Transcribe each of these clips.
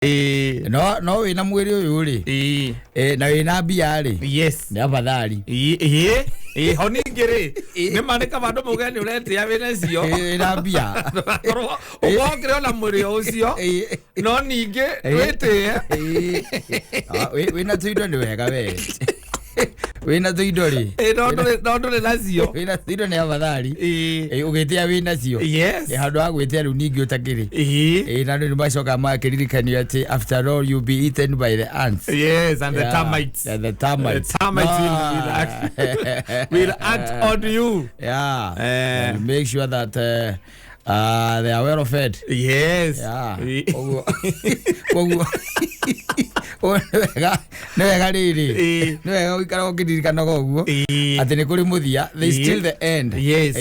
No wĩna mwĩrĩ ũyũ rĩ, na wĩna mbia rĩ, nĩ afadhali. Ĩĩ, ho ningĩ rĩ, nĩ ma nĩ kaba andũ mauge nĩ ũretĩa wĩna icio. Wĩna mbia. Korwo ũkorwo ũkĩrĩ ona mwĩrĩ o ũcio, no ningĩ wĩtĩe. Wĩna tũindo nĩ wega we. Wĩna tũindo rĩ. No ndũrĩ nacio. Wĩna tũindo nĩ afadhali. Ũgĩtĩa wĩnacio. Handũ ha gwĩtĩa rĩu ningĩ ũtakĩrĩ. Na andũ nĩ macokaga magakĩririkanio atĩ after all you be eaten by the ants. Yes, and the termites. Yeah, the termites. The termites will act on you. Yeah. And make sure that they are well fed. Yeah. Koguo nĩ wega rĩrĩ, nĩ wega gũikara ũkĩririkanaga ũguo atĩ nĩ kũrĩ mũthia. There is still the end.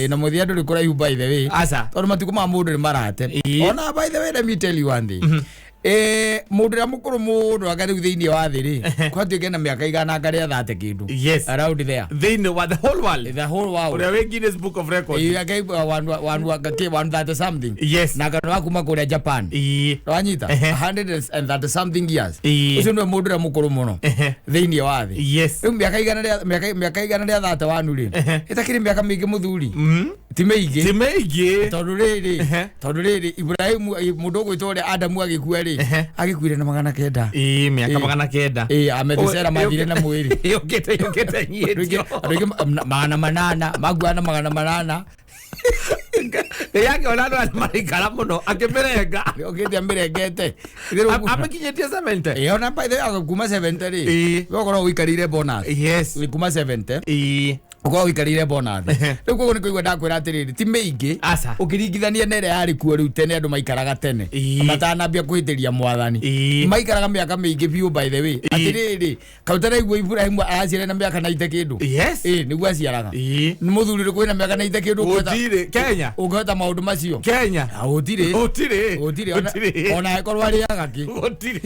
Na mũthia ndũrĩ kũraihu, by the way. Aca. Tondũ matukũ ma mũndũ nĩ marate. Ona by the way, let me tell you one thing. Mũndũ ũrĩa mũkũrũ mũno anga rĩu thĩinĩ wa thĩ rĩ, kwatuĩke na mĩaka 100 rĩa 30 kĩndũ. Around there. Thĩinĩ wa the whole world. The whole world. Ũrĩa wĩ Guinness Book of Records. Ake one one one one thirty something. Na kanua wa kuma kũrĩa Japan. Wanyita 130 something years. Ũcio nĩwe mũndũ ũrĩa mũkũrũ mũno thĩinĩ wa thĩ. Rĩu mĩaka 131 rĩ, ĩtakĩrĩ mĩaka mĩingĩ, mũthuri, ti mĩingĩ. Ti mĩingĩ. Tondũ rĩrĩ, Ibrahimu, mũndũ ũgwĩtwo ũrĩa Adamu agĩkua rĩ, agĩkuire na 900. Mĩaka 900. Amethusera mathire na mwĩrĩ. Yũkĩte Andũ nyĩtio. aingĩ 800 makua na 800. Yakĩona andũ arĩa maraikara mũno akĩmĩrenga. Okĩte amĩrengete. Amĩkinyĩtie 70. Ona by the way, kuma 70 rĩ, we ũkoragwo ũikarĩire bonus. Kuma 70 ũkoragwo ũikarĩire bonus. Rĩu koguo nĩ kũigua ndakwĩra atĩrĩrĩ, ti mĩingĩ Aca. ũkĩringithania na ĩrĩa yarĩ kuo rĩu tene. Andũ maikaraga tene matanambia kũhĩtĩria mwathani, maikaraga mĩaka mĩingĩ biũ. By the way, atĩrĩrĩ, kautaraigua Ibrahimu araciara na mĩaka 90 kĩndũ. Nĩguo aciaraga. Nĩ mũthuri ũrĩkũ wĩna mĩaka 90 kĩndũ Gũtirĩ. Kenya. Ũngĩhota maũndũ macio? Kenya. Ah, gũtirĩ. Gũtirĩ. Gũtirĩ ona. Gũtirĩ. Ona angĩkorwo arĩaga kĩ. Gũtirĩ.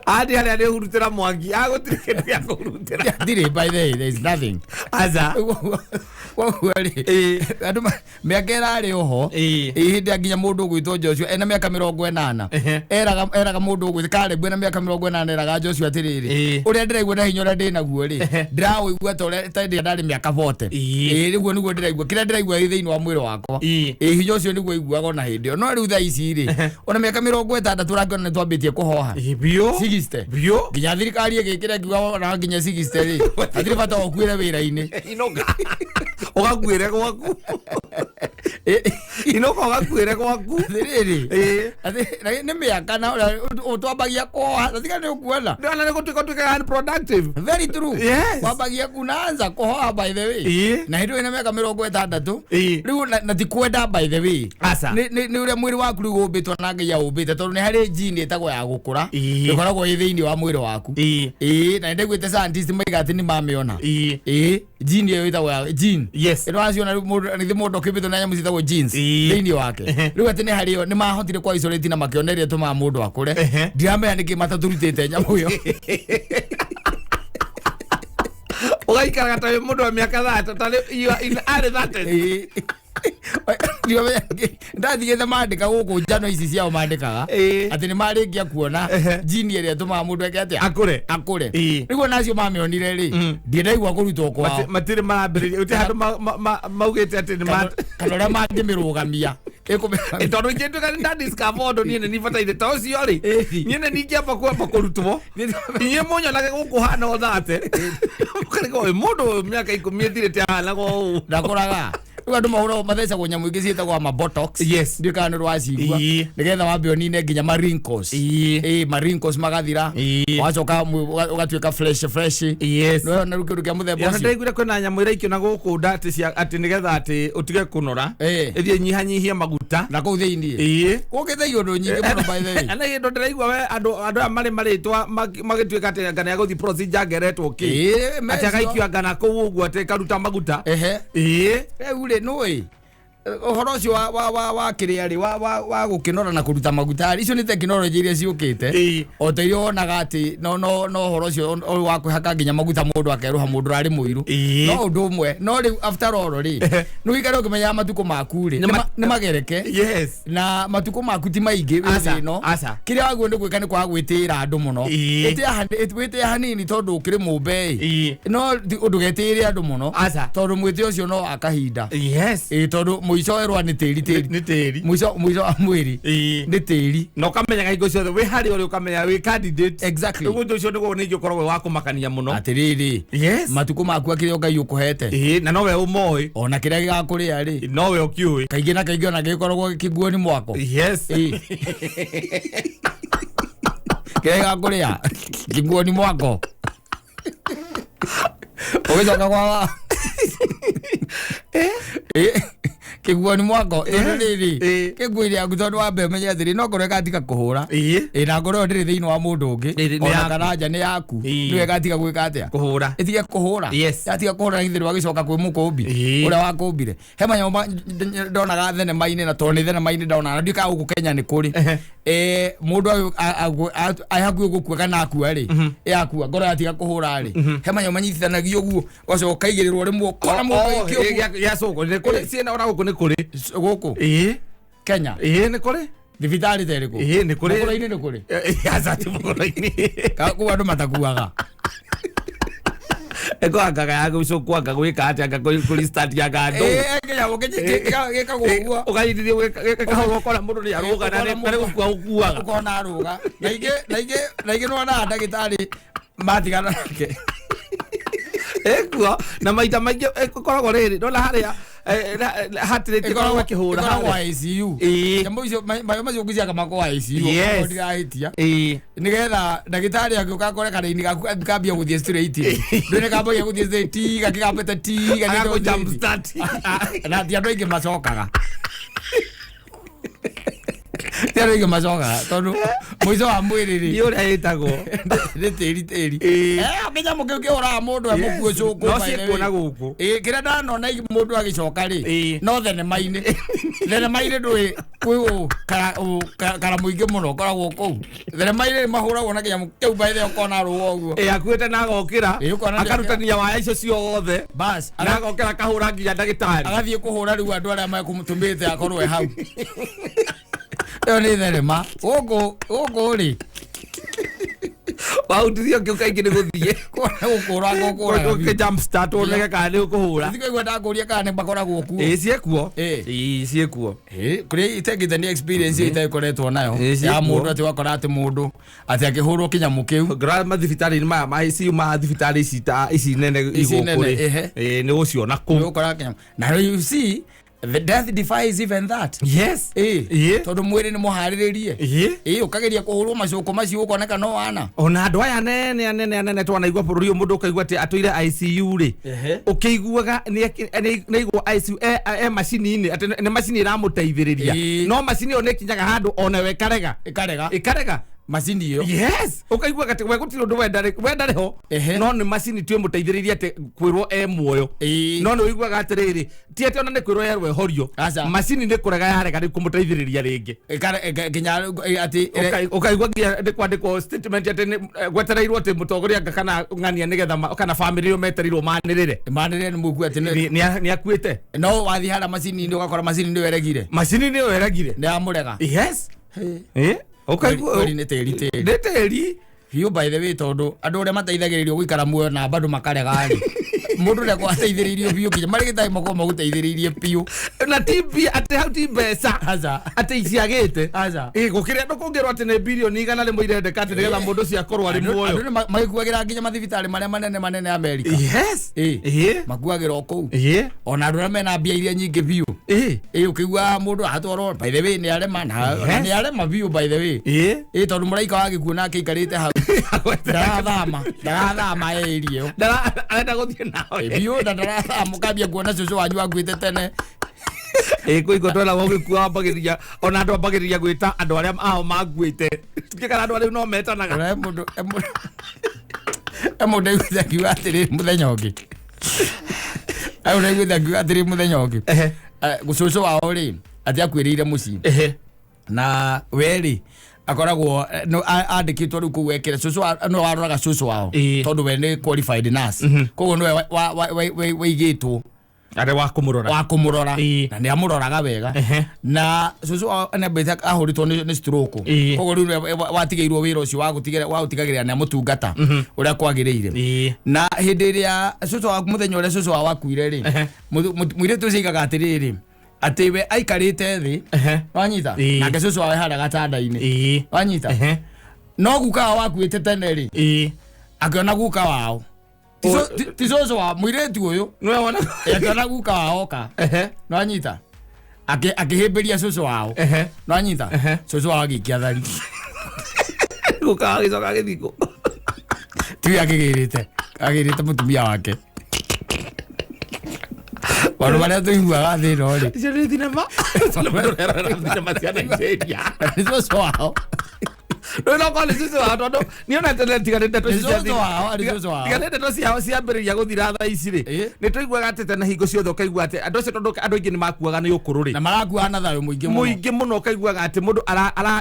Andi harĩa nĩ hurutĩra mwangi agũtirĩ kĩndũ gĩa kũhurutĩra. Gũtirĩ, by the way, there is nothing. Aca. Koguo rĩ, andũ mĩaka ĩrarĩ oho. Hĩndĩ ya nginya mũndũ ũgwĩtwo Joshua ena mĩaka 80, eraga mũndũ ũgwĩtwo Caleb ena mĩaka 80, eraga Joshua atĩrĩrĩ, ũrĩa ndĩraigua na hinya ũrĩa ndĩnaguo rĩ, ndĩraũigua ta ũrĩa ta hĩndĩ ĩrĩa ndarĩ mĩaka 40. Rĩguo nĩguo ndĩraigua kĩrĩa ndĩraigua gĩ thĩinĩ wa mwĩrĩ wakwa. Hinya ũcio nĩguo aiguaga ona hĩndĩ ĩyo. No rĩu thaa ici rĩ, ona mĩaka 60 ũrakĩona nĩ twambĩtie kũhoha. Biũ. 60. Biũ. Nginya thirikari ĩgĩkĩra ĩkiuga ona nginya 60 rĩ, hatirĩ bata wa ũkuĩre wĩra-inĩ. Inũka ũgakuĩre gwaku. Inũka ũgakuĩre gwaku. Atĩrĩrĩ, nĩ mĩaka na ũrĩa twambagia kuoha na tiga nĩ ũkuona. Ndĩrona nĩ gũtuĩka ũtuĩkaga unproductive. Very true. Wambagia kunaanza kuhoha, by the way, na hĩndĩ ĩyo ĩna mĩaka 60. Rĩu na ti kwenda, by the way. Aca. Nĩ ũrĩa mwĩrĩ waku rĩu ũmbĩtwo na Ngai aũmbĩte, tondũ nĩ harĩ gene ĩtagwo ya gũkũra, ĩkoragwo ĩ thĩinĩ wa mwĩrĩ waku. Na nĩndaiguĩte scientist maiga atĩ nĩ mamĩona. Gene ĩyo ĩtagwo ya gene. Ĩno waciona rĩu mũndũ nĩ mũndũ ũkĩmbĩtwo na nyamũ ciĩtagwo genes thĩinĩ wake. Rĩu atĩ nĩ harĩ yo nĩ mahotire kwa isolate na makĩona ĩrĩa ĩtũmaga mũndũ akũre. Ndiramenya nĩkĩ matatũrutĩte nyamũ ĩyo. Ũgaikaraga ta wĩ mũndũ wa mĩaka 30, tarĩ you are in early 30s. Ndiramenya nĩkĩ. Ndathigĩte mandĩka gũkũ njano ici ciao mandĩkaga atĩ nĩ marĩkia kuona gene ĩrĩa ĩtũmaga mũndũ eke atĩa? Akũre. Akũre. Rĩu onacio mamĩonire rĩ, ndiendaigua kũrutwo kwao. Matirĩ marambĩrĩria, gũtirĩ handũ maugĩte atĩ nĩ Kana ũrĩa mangĩmĩrũgamia. Tondũ ingĩtuĩka nĩ ndadiscover ũndũ niĩ nĩ nibataire ta ũcio rĩ, niĩ nĩ ningĩamba kwamba kũrutwo. Inyuĩ mũnyonage gũkũ hana o 30, mũkarigwo ũyũ mũndũ ũyũ mĩaka 10 ĩthirĩte ahanaga ũũ. Ndakũraga. Rĩu andũ mahũragwo, mathecagwo nyamũ ingĩ ciĩtagwo ma botox. Ndiũĩ kana nĩ rwacigua. Nĩgetha wambe ũnine nginya ma wrinkles. Ma wrinkles magathira. Wacoka ũgatuĩka fresh fresh. Nĩwona rĩu kĩndũ kĩa mũthemba Ona ũcio. ndaiguire kwĩna nyamũ iraikio na gũkũ nda atĩ cia atĩ nĩgetha atĩ ũtige kũnora, ĩthiĩ nyihanyihie maguta. Na kũu thĩinĩ. Gũkĩte iũndũ nyingĩ mũno, by the way. Na hĩndĩ ndĩraigua we andũ aya marĩ marĩtwa magĩtuĩka atĩ anga nĩ agũthiĩ procedure angeretwo kĩ, atĩ mecio. agaikio anga na kũu ũguo atĩ ĩkaruta maguta. Rĩu rĩ, nũĩ Ũhoro ũcio wa kĩrĩa rĩ, wa gũkĩnora na kũruta maguta rĩ, icio nĩ tekinoronjĩ iria ciũkĩte. O ta iria wonaga atĩ no ũhoro ũcio wa kwĩhaka nginya maguta mũndũ akerũha, mũndũ ũrarĩ mũirũ. No ũndũ ũmwe, no rĩu after all rĩ, nĩ ũikare ũkĩmenyaga matukũ maku rĩ nĩ magereke. Na matukũ maku ti maingĩ wĩ Aca, thĩ ĩno. Aca. Kĩrĩa wagĩrĩirwo nĩ gwĩka nĩ kwaga gwĩtĩĩra andũ mũno. Wĩtĩe hanini tondũ ũkĩrĩ mũmbe ĩ. No ndũgetĩĩre andũ mũno. Aca. Tondũ mwĩtĩo ũcio no wa kahinda. Ĩ, tondũ mũico werwo nĩ tĩri, tĩri. Nĩ tĩri. Mũico wa mwĩrĩ nĩ tĩri. Na ũkamenyaga hingo ciothe wĩ harĩa ũrĩ, ũkamenya wĩ candidate. Exactly. Rĩu ũndũ ũcio nĩguo ningĩ ũkoragwo wĩ wa kũmakania mũno. Atĩrĩrĩ, matukũ maku akĩrĩa Ngai ũkũhete, Na nowe ũmoĩ. Ona kĩrĩa gĩgakũrĩa rĩ, Nowe ũkĩũĩ. Kaingĩ na kaingĩ ona gĩkoragwo kĩguoni mwako. Ĩ. Kĩrĩa gĩgakũrĩa kĩguoni mwako ũgĩcoka kwa Ĩ, kĩguoni mwako, tondũ rĩrĩ, kĩguo-inĩ yaku, tondũ wambe ũmenye atĩrĩ, no ngoro ĩgatiga kũhũra. Ĩ, na ngoro ĩyo ndĩrĩ thĩinĩ wa mũndũ ũngĩ. Nĩ Ona yaku. kana nja, nĩ yaku. Nĩwe ĩgatiga gwĩka atĩa? Kũhũra. Ĩtige kũhũra. Yatiga kũhũra, githĩ ndwagĩcoka kwĩ mũkũmbi ũrĩa wakũmbire? He manyamũ ndonaga thenema-inĩ, na tondũ nĩ thenema-inĩ ndonaga, ndiũĩ kana gũkũ Kenya nĩ kũrĩ. Mũndũ arĩ hakuhĩ gũkua kana akua rĩ, ĩ, akua, ngoro yatiga kũhũra rĩ, he manyamũ manyitithanagio ũguo, ũgacoka ũkaigĩrĩrwo rĩmwe, ũkona mũndũ aikio ũguo. Gĩa cũkũ nĩ kũrĩ ciĩna, ona gũkũ nĩ kũrĩ. Gũkũ Kenya? Ĩ, nĩ kũrĩ. Thibitarĩ ta ĩrĩkũ? Ĩ, nĩ kũrĩ. Mũkũrũ-inĩ nĩ kũrĩ? Aca, ti mũkũrũ-inĩ. Kũu andũ matakuaga. Ĩkwangaga ya gũcũkwo, anga gwĩka atĩa, anga kũ-restart anga andũ. Kĩnyamũ gĩkagwo ũguo. Ũkanyitithio gĩkahũrwo, ũkona mũndũ nĩ arũga na Ũkona nĩ gũkua ũkuaga. Ũkona arũga, na ingĩ nĩwonaga ndagĩtarĩ matigana nake. Ĩkuo na maita maingĩ ĩkoragwo rĩrĩ, ndona harĩa heart rate ĩkoragwo ĩkĩhũra Ĩkoragwo harĩa. ICU. Nyamũ icio, mayo macio ngwiciaga makoragwo ICU. Okorwo ndirahĩtia, nĩgetha ndagĩtarĩ agĩũka akore karaini gaku kambia gũthiĩ straight, ndũĩ kambagia gũthiĩ straight gakĩgambĩte ti gathiĩte Agakũ jump straight. start. Na ti andũ aingĩ macokaga, ti andũ aingĩ macokaga, tondũ mũico wa mwĩrĩ rĩ, Nĩ ũrĩa ĩtagwo. Nĩ tĩri, tĩri. Kĩnyamũ kĩu kĩhũraga mũndũ e mũkuũ cũkũ, No by the ciĩkuo way. na gũkũ. Ĩ, kĩrĩa ndanona mũndũ agĩcoka rĩ, no thenema-inĩ, thenema-inĩ ndũĩ kwĩ ũ kara mũingĩ mũno ũkoragwo kũu thenema-inĩ, nĩ mahũragwo na kĩnyamũ kĩu, by the way, ũkona rũa ũguo. Ĩ, akuĩte na agokĩra. Ĩ, ũkona Akarutania waya icio ciothe. Bas. Na agokĩra, akahũra nginya ndagĩtarĩ. Agathiĩ kũhũra rĩu andũ arĩa mekũmũtũmĩte akorwo e hau. Ĩyo nĩ thenema. Gũkũ rĩ, Wahutirio kĩu kaingĩ nĩ gũthiĩ. Gũkũra gũkũraga. Ũkĩ jump start woneke kana nĩ ũkũhũra. Thikũ ndakũria kana nĩ makoragwo kuo. Ĩ, ciĩkuo. Ĩ. Ĩ, ciĩkuo. Ĩ, kũrĩa itengĩte nĩ experience ĩyo itekoretwo nayo Ĩ, ya ciĩkuo. mũndũ atĩ wakora atĩ mũndũ atĩ akĩhũrwo kĩnyamũ kĩu. Ngora mathibitarĩ-inĩ maya ma ICU, ma thibitarĩ ici ta ici nene Ici igũkũ nene, rĩ. ehe. Ĩ, nĩ ũgũciona kũu. Ũkora kĩnyamũ, na you see, the death defies even that. Ĩ, tondũ mwĩrĩ nĩ mũharĩrĩrie. Ĩ, ũkageria kũhũrwo macũkũ macio, ũkoneka no wana. Ona andũ aya anene anene anene twanaigua bũrũri ũyũ, mũndũ ũkaigua atĩ atũire ICU rĩ, ũkĩiguaga nĩ aigwo ICU, e macini-inĩ, atĩ nĩ macini ĩramũteithĩrĩria. No macini ĩyo nĩ ĩkinyaga handũ onawe ĩkarega. Ĩkarega. Ĩkarega. Macini ĩyo. Yes, ũkaigua atĩ we gũtirĩ ũndũ we ndarĩ ho. No nĩ macini tu ĩmũteithĩrĩirie atĩ kwĩrwo e muoyo. No nĩ ũiguaga atĩrĩrĩ, ti atĩ ona nĩ kwĩrwo yerwo ehorio. Aca. Macini nĩ kũrega yarega nĩ kũmũteithĩrĩria rĩngĩ. Nginya atĩ Ũkaigua nginya nĩ kwandĩkwo statement atĩ gwetereirwo atĩ mũtongoria anga kana ng'ania nĩgetha kana bamĩrĩ ĩyo metereirwo manĩrĩre. Manĩrĩre nĩ mũkue atĩ Nĩ akuĩte. No wathiĩ harĩa macini-inĩ, ũgakora macini nĩyo ĩregire. Macini nĩyo ĩregire. Nĩ yamũrega. Yes. Ũkaigua Kweli nĩ tĩri, tĩri. Nĩ tĩri. Biũ, by the way, tondũ andũ arĩa mateithagĩrĩrio gũikara muoyo na bado makarega rĩ, mũndũ ũrĩa ateithĩrĩirio biũ nginya marĩ gĩtarĩ makorwo magũteithĩrĩirie biũ. Na ti mbia, atĩ hau ti mbeca. Aca. Atĩ iciagĩte. Aca. Ĩ, gũkĩrĩ andũ kũngĩrwo atĩ nĩ birioni 100 irendeka atĩ nĩgetha mũndũ ũcio akorwo arĩ Andũ muoyo. nĩ magĩkuagĩra nginya mathibitarĩ marĩa manene manene Amerika. Ĩ. Makuagĩra o kũu. Ona andũ arĩa mena mbia iria nyingĩ biũ. Ĩ, ũkĩigua mũndũ atwarwo, by the way, nĩ arema na nĩ arema biũ, by the way. Ĩ, tondũ mũraika wa gĩkuũ nake aikarĩte hau, ndarathama ĩria ĩyo. Arenda gũthiĩ nawe. Biũ, na ndarathama, ũkambia kuona cũcũ wanyu akuĩte tene. Ĩ, kwĩ twĩragwo gĩkuo ambagĩrĩria, ona andũ ambagĩrĩria gwĩta andũ arĩa ao makuĩte, kana andũ arĩa no metanaga. Ona he mũndũ aiguĩte akiuga atĩrĩ mũthenya ũngĩ, he mũndũ aiguĩte akiuga atĩrĩ mũthenya ũngĩ. Cũcũ wao rĩ atĩ akuĩrĩire mũciĩ na we rĩ akoragwo andĩkĩtwo rĩu kũu ekĩre cũcũ nĩwe waroraga cũcũ wao tondũ we nĩ qualified nurse, koguo nĩwe waigĩtwo arĩ wa kũmũrora, wa kũmũrora, na nĩ amũroraga wega. Na cũcũ wao nĩ ahũrĩtwo nĩ stroke, koguo rĩu watigĩirwo wĩra ũcio wa gũtigagĩrĩra nĩ amũtungata ũrĩa kwagĩrĩire. Na hĩndĩ ĩrĩa cũcũ wa mũthenya ũrĩa cũcũ wao akuire rĩ, mũirĩtu ũcio aigaga atĩrĩrĩ atĩ we aikarĩte thĩ, wanyita, nake cũcũ wao harĩa gatanda-inĩ, wanyita, no guka wao akuĩte tene rĩ, akĩona guka wao ti cũcũ wa mũirĩtu ũyũ akĩona guka wao oka, nwanyita, akĩhĩmbĩria cũcũ wao, nwanyita, cũcũ wao agĩikia thari, guka wao agĩcoka agĩthikwo, tiwe akĩgĩrĩte mũtumia wake. Maũndũ marĩa tũiguaga thĩ ĩno rĩ, icio nĩ thinema, thinema cia Nigeria, nĩ cũcũ wao. Rĩu no korwo nĩ cũcũ wao tondũ niĩ ona tene tiga nĩ ndeto tiga nĩ ndeto ciao ciambĩrĩria gũthira thaa ici rĩ, nĩ tũiguaga atĩ tene hingo ciothe ũkaigua atĩ andũ acio tondũ andũ aingĩ nĩ makuaga nĩ ũkũrũ rĩ, na marakuaga na thayũ mũingĩ mũno, mũingĩ mũno, ũkaiguaga atĩ mũndũ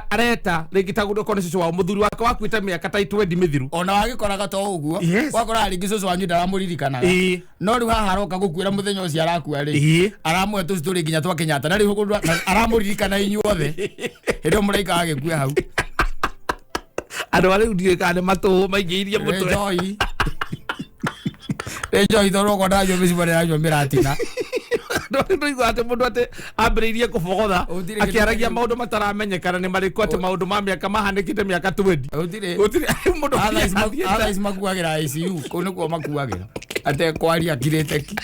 areta rĩngĩ ta okorwo nĩ cũcũ wao mũthuri wake wakuĩte mĩaka ta 20 mĩthiru, ona wagĩkoraga to ũguo wakoraga rĩngĩ cũcũ wanyu ndaramũririkanaga, no rĩu haha aroka gũkuĩra mũthenya ũcio arakua rĩ, aramũhe tũcitũrĩ nginya twa Kenyatta, na rĩu aramũririkana inyuothe hĩndĩ ĩyo mũraika agĩkua hau. Andũ arĩa rĩu ndiũĩ kana nĩ matũũ maingĩirie mũtwe. Nĩ njohi tondũ okorwo ndaranyua mĩcuma nĩaranyua mĩratina. Andũ arĩa tũiguaga atĩ mũndũ atĩ ambĩrĩirie kũbogotha akĩaragia maũndũ mataramenyekana nĩ marĩkũ, atĩ maũndũ ma mĩaka mahanĩkĩte mĩaka 20. Gũtirĩ mũndũ thaa ici makuagĩra ICU, kũu nĩkuo makuagĩra atekwaria akirĩte ki.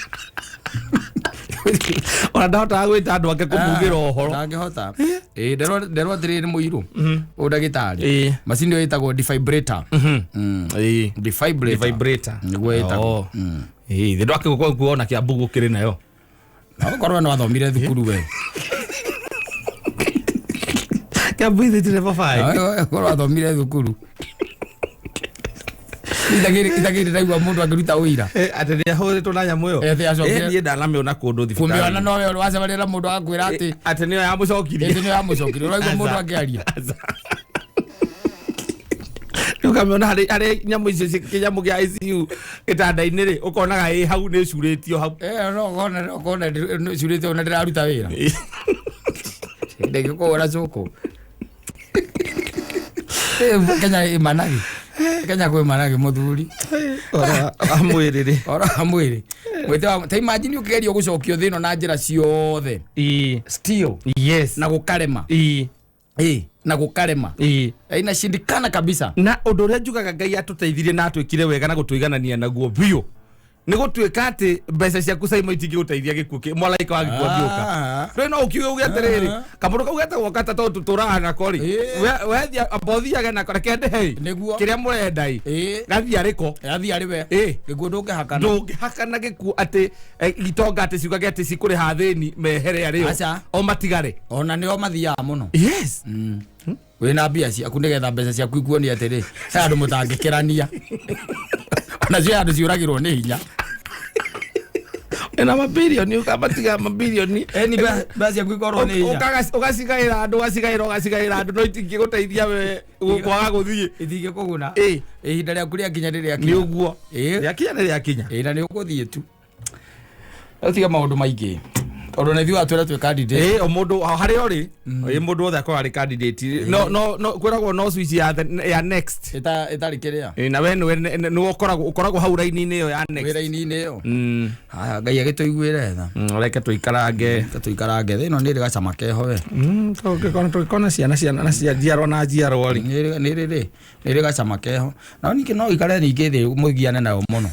Ona ndahotaga gwĩta andũ ake kũmugĩra ũhoro. Ndangĩhota. Nderwo atĩrĩrĩ nĩ mũirũ ũyũ ndagĩtarĩ, macini ĩyo ĩtagwo defibrillator. Defibrillator nĩguo ĩtagwo. Thĩ ndwakĩgũkorwo kuona Kĩambu gũkĩrĩ nayo. No korwo no athomire thukuru we. Kĩambu ithe ti level 5. Korwo athomire thukuru. Itagĩrĩ ndaigua mũndũ angĩruta ũira. Atĩ nĩ ahũrĩtwo na nyamũ ĩyo. Niĩ ndanamĩona kũndũ thibitarĩ. Kũmĩona nowe wacemania na mũndũ agakwĩra atĩ atĩ nĩyo yamũcokirie. Atĩ nĩyo yamũcokirie. Ũraigua mũndũ akĩaria. Ũkamĩona harĩ nyamũ icio kĩnyamũ kĩa ICU gĩtanda-inĩ rĩ, ũkonaga ĩ hau nĩ ĩcurĩtio hau. No ũkona ĩcurĩtio na ndĩraruta wĩra. Ndĩngĩkũhũra cũkũ. Kenya ĩmanagi. Kenya kwĩ managi mũthuri. Ora amwĩrĩ rĩ. Ora amwĩrĩ. Mwĩte ta imagine ũkĩgerio gũcokio thĩ ĩno na njĩra ciothe. Still. Yes. Na gũkarema. Na gũkarema. Inashindikana kabisa. Na ũndũ ũrĩa njugaga Ngai atũteithirie na atwĩkire wega na gũtũiganania naguo biũ nĩ gũtuĩka atĩ mbeca ciaku Saimo itingĩgũteithia gĩkuũ mwalaika wa gĩkuũ angĩũka. Rĩu no ũkiuge uge atĩrĩrĩ, kamũndũ kau getagwo kata tondũ tũtũraga nako rĩ, wethiĩ amba ũthiage nako, reke ndĩhe kĩrĩa mũrenda ĩ, gathiĩ arĩko. Gathiĩ arĩ we. Gĩkuũ ndũngĩhakana. Ndũngĩhakana gĩkuũ atĩ itonga atĩ ciugage atĩ cikũrĩha athĩni mehere arĩo o matigare. Ona nĩo mathiaga mũno. Yes. Wĩna mbia ciaku nĩgetha mbeca ciaku ikuonie atĩrĩ, he andũ mũtangĩkĩrania. Ona cio andũ ciũragĩrwo nĩ hinya. Ena mabilioni ũkamatiga mabilioni. Eni mbeca ciaku ikorwo nĩ hinya. Ũgacigaĩra andũ, ũgacigaĩra, ũgacigaĩra andũ, no itingĩgũteithia we kwaga gũthiĩ. Itingĩkũguna. Ihinda rĩaku rĩakinya nĩ rĩakinya. Nĩ ũguo. Rĩakinya nĩ rĩakinya. Na nĩ ũgũthiĩ tu. Ũtige maũndũ maingĩ. Tondũ nĩ ithuĩ atwĩra twĩ candidate. O mũndũ harĩa ũrĩ, mũndũ wothe akorwo arĩ candidate. No no kwĩragwo no switch ya next. Ĩtarĩ kĩrĩa. Na we nĩwe ũkoragwo hau raini-inĩ ĩyo ya next. Wĩ raini-inĩ ĩyo. Haya Ngai agĩtũiguĩre tha. Reke tũikarange. Reke tũikarange. Thĩ ĩno nĩ ĩrĩ gacama keho we. Tũngĩkona ciana ciana na cia njiarwa na njiarwa rĩ. Nĩ ĩrĩ gacama keho. Na ningĩ no ũikare ningĩ thĩ mũgiane nayo mũno.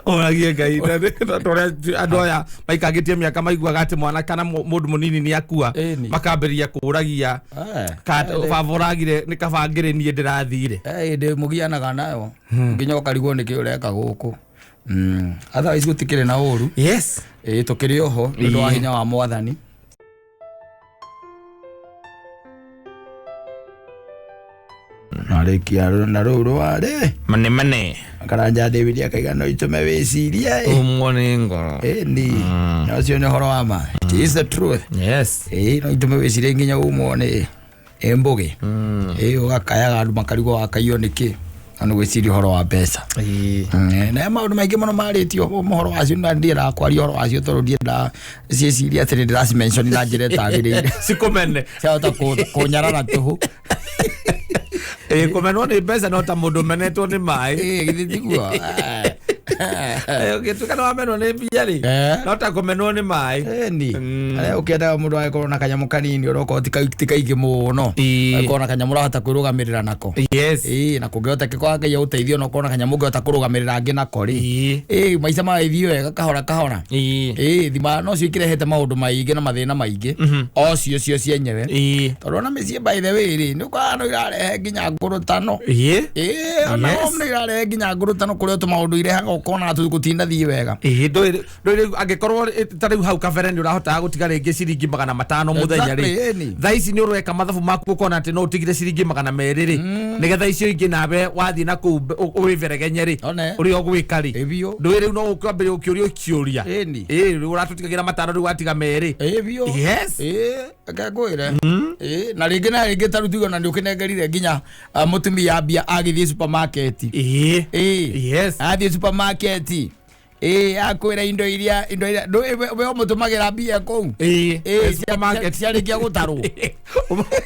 Oragie Ngai tondũ andũ aya maikangĩtie mĩaka maiguaga atĩ mwana kana mũndũ mũnini nĩ akua, makambĩrĩria kũũragia baba ũragire nĩ kaba ngĩrĩ niĩ ndĩrathire. Hĩndĩ mũgianaga nayo nginya ũkarigwo nĩkĩ ũreka gũkũ. Otherwise gũtikĩrĩ na ũru. Yes. Tũkĩrĩ oho nĩ ũndũ wa hinya wa Mwathani. Na Twarĩkia na rũu rwarĩ Mane mane. Karanja David akaiga no itũme wĩcirie ĩ. Umwo nĩ ngoro. Ĩni na ũcio nĩ ũhoro wa ma. It is the truth. Yes. Ĩĩ no itũme wĩcirie nginya umwo nĩ ĩ mbũgĩ. Ĩĩ ũgakayaga andũ makarigwo wakaiywo nĩkĩ na nĩ gwĩciria ũhoro wa mbeca. Ĩĩ. Na maũndũ maingĩ mũno marĩtio ũhoro wacio na ndiendaga kwaria ũhoro wacio tondũ ndiendaga ciĩciria atĩ nĩ ndĩracimention na njĩra ĩtagĩrĩire. Cikumene. Ciahota kũnyarara tũhũ. Ĩĩ kũmenwo nĩ mbeca no ta mũndũ ũmenetwo nĩ maĩ. Ĩĩ githĩ tiguo? Ũngĩtuĩka nĩ wamenwo nĩ mbia rĩ, no ta kũmenwo nĩ maĩ. Ĩni arĩa ũkĩendaga mũndũ agĩkorwo na kanyamũ kanini onokorwo ti kaingĩ mũno, agĩkorwo na kanyamũ ũrahota kwĩrũgamĩrĩra nako. Yes. Ĩĩ na kũngĩhotekeka kwa Ngai agũteithie onokorwo na kanyamũ ũngĩhota kũrũgamĩrĩra angĩ nako rĩ. Ĩĩ maica magagĩthiĩ wega kahora kahora. Ĩĩ thima no cio ikĩrehete maũndũ maingĩ na mathĩna maingĩ o cio cio cienyewe. Tondũ ona mĩciĩ by the way rĩ, nĩ ũkoraga no irarehe nginya ngũrũtano. Ĩĩ ona no irarehe nginya ngũrũtano kũrĩa tũmaũndũ irehaga ũkona atĩ gũtinathiĩ wega. Ĩĩ ndũĩ rĩu angĩkorwo ta rĩu hau kabere nĩ ũrahotaga gũtiga rĩngĩ ciringi 500 mũthenya rĩ, Exactly, ĩni. thaa ici nĩ ũreka mathabu maku ũkona atĩ no ũtigire ciringi 200 rĩ, nĩgetha icio ingĩ nawe wathiĩ na kũu wĩberegenye rĩ, One. ũrĩa ũgwĩka rĩ, Ĩ biũ. ndũĩ rĩu no ũkwambĩrĩria ũkĩũria kĩũria. Ĩni. Ĩĩ rĩu ũratũtigagĩra 5 rĩu watiga 2. Ĩ biũ. Yes. Ĩĩ reke ngwĩre. Ĩĩ na rĩngĩ na rĩngĩ ta rĩu tuge ona nĩ ũkĩnengerire nginya mũtumia mbia agĩthiĩ supermarket. Ĩĩ. Ĩĩ. Yes. Athiĩ supermarket. Ĩĩ akwĩra indo iria ndũĩ we ũmũtũmagĩra mbia kũu. Ĩĩ. Ĩĩ Supermarket. ciarĩkia gũtarwo.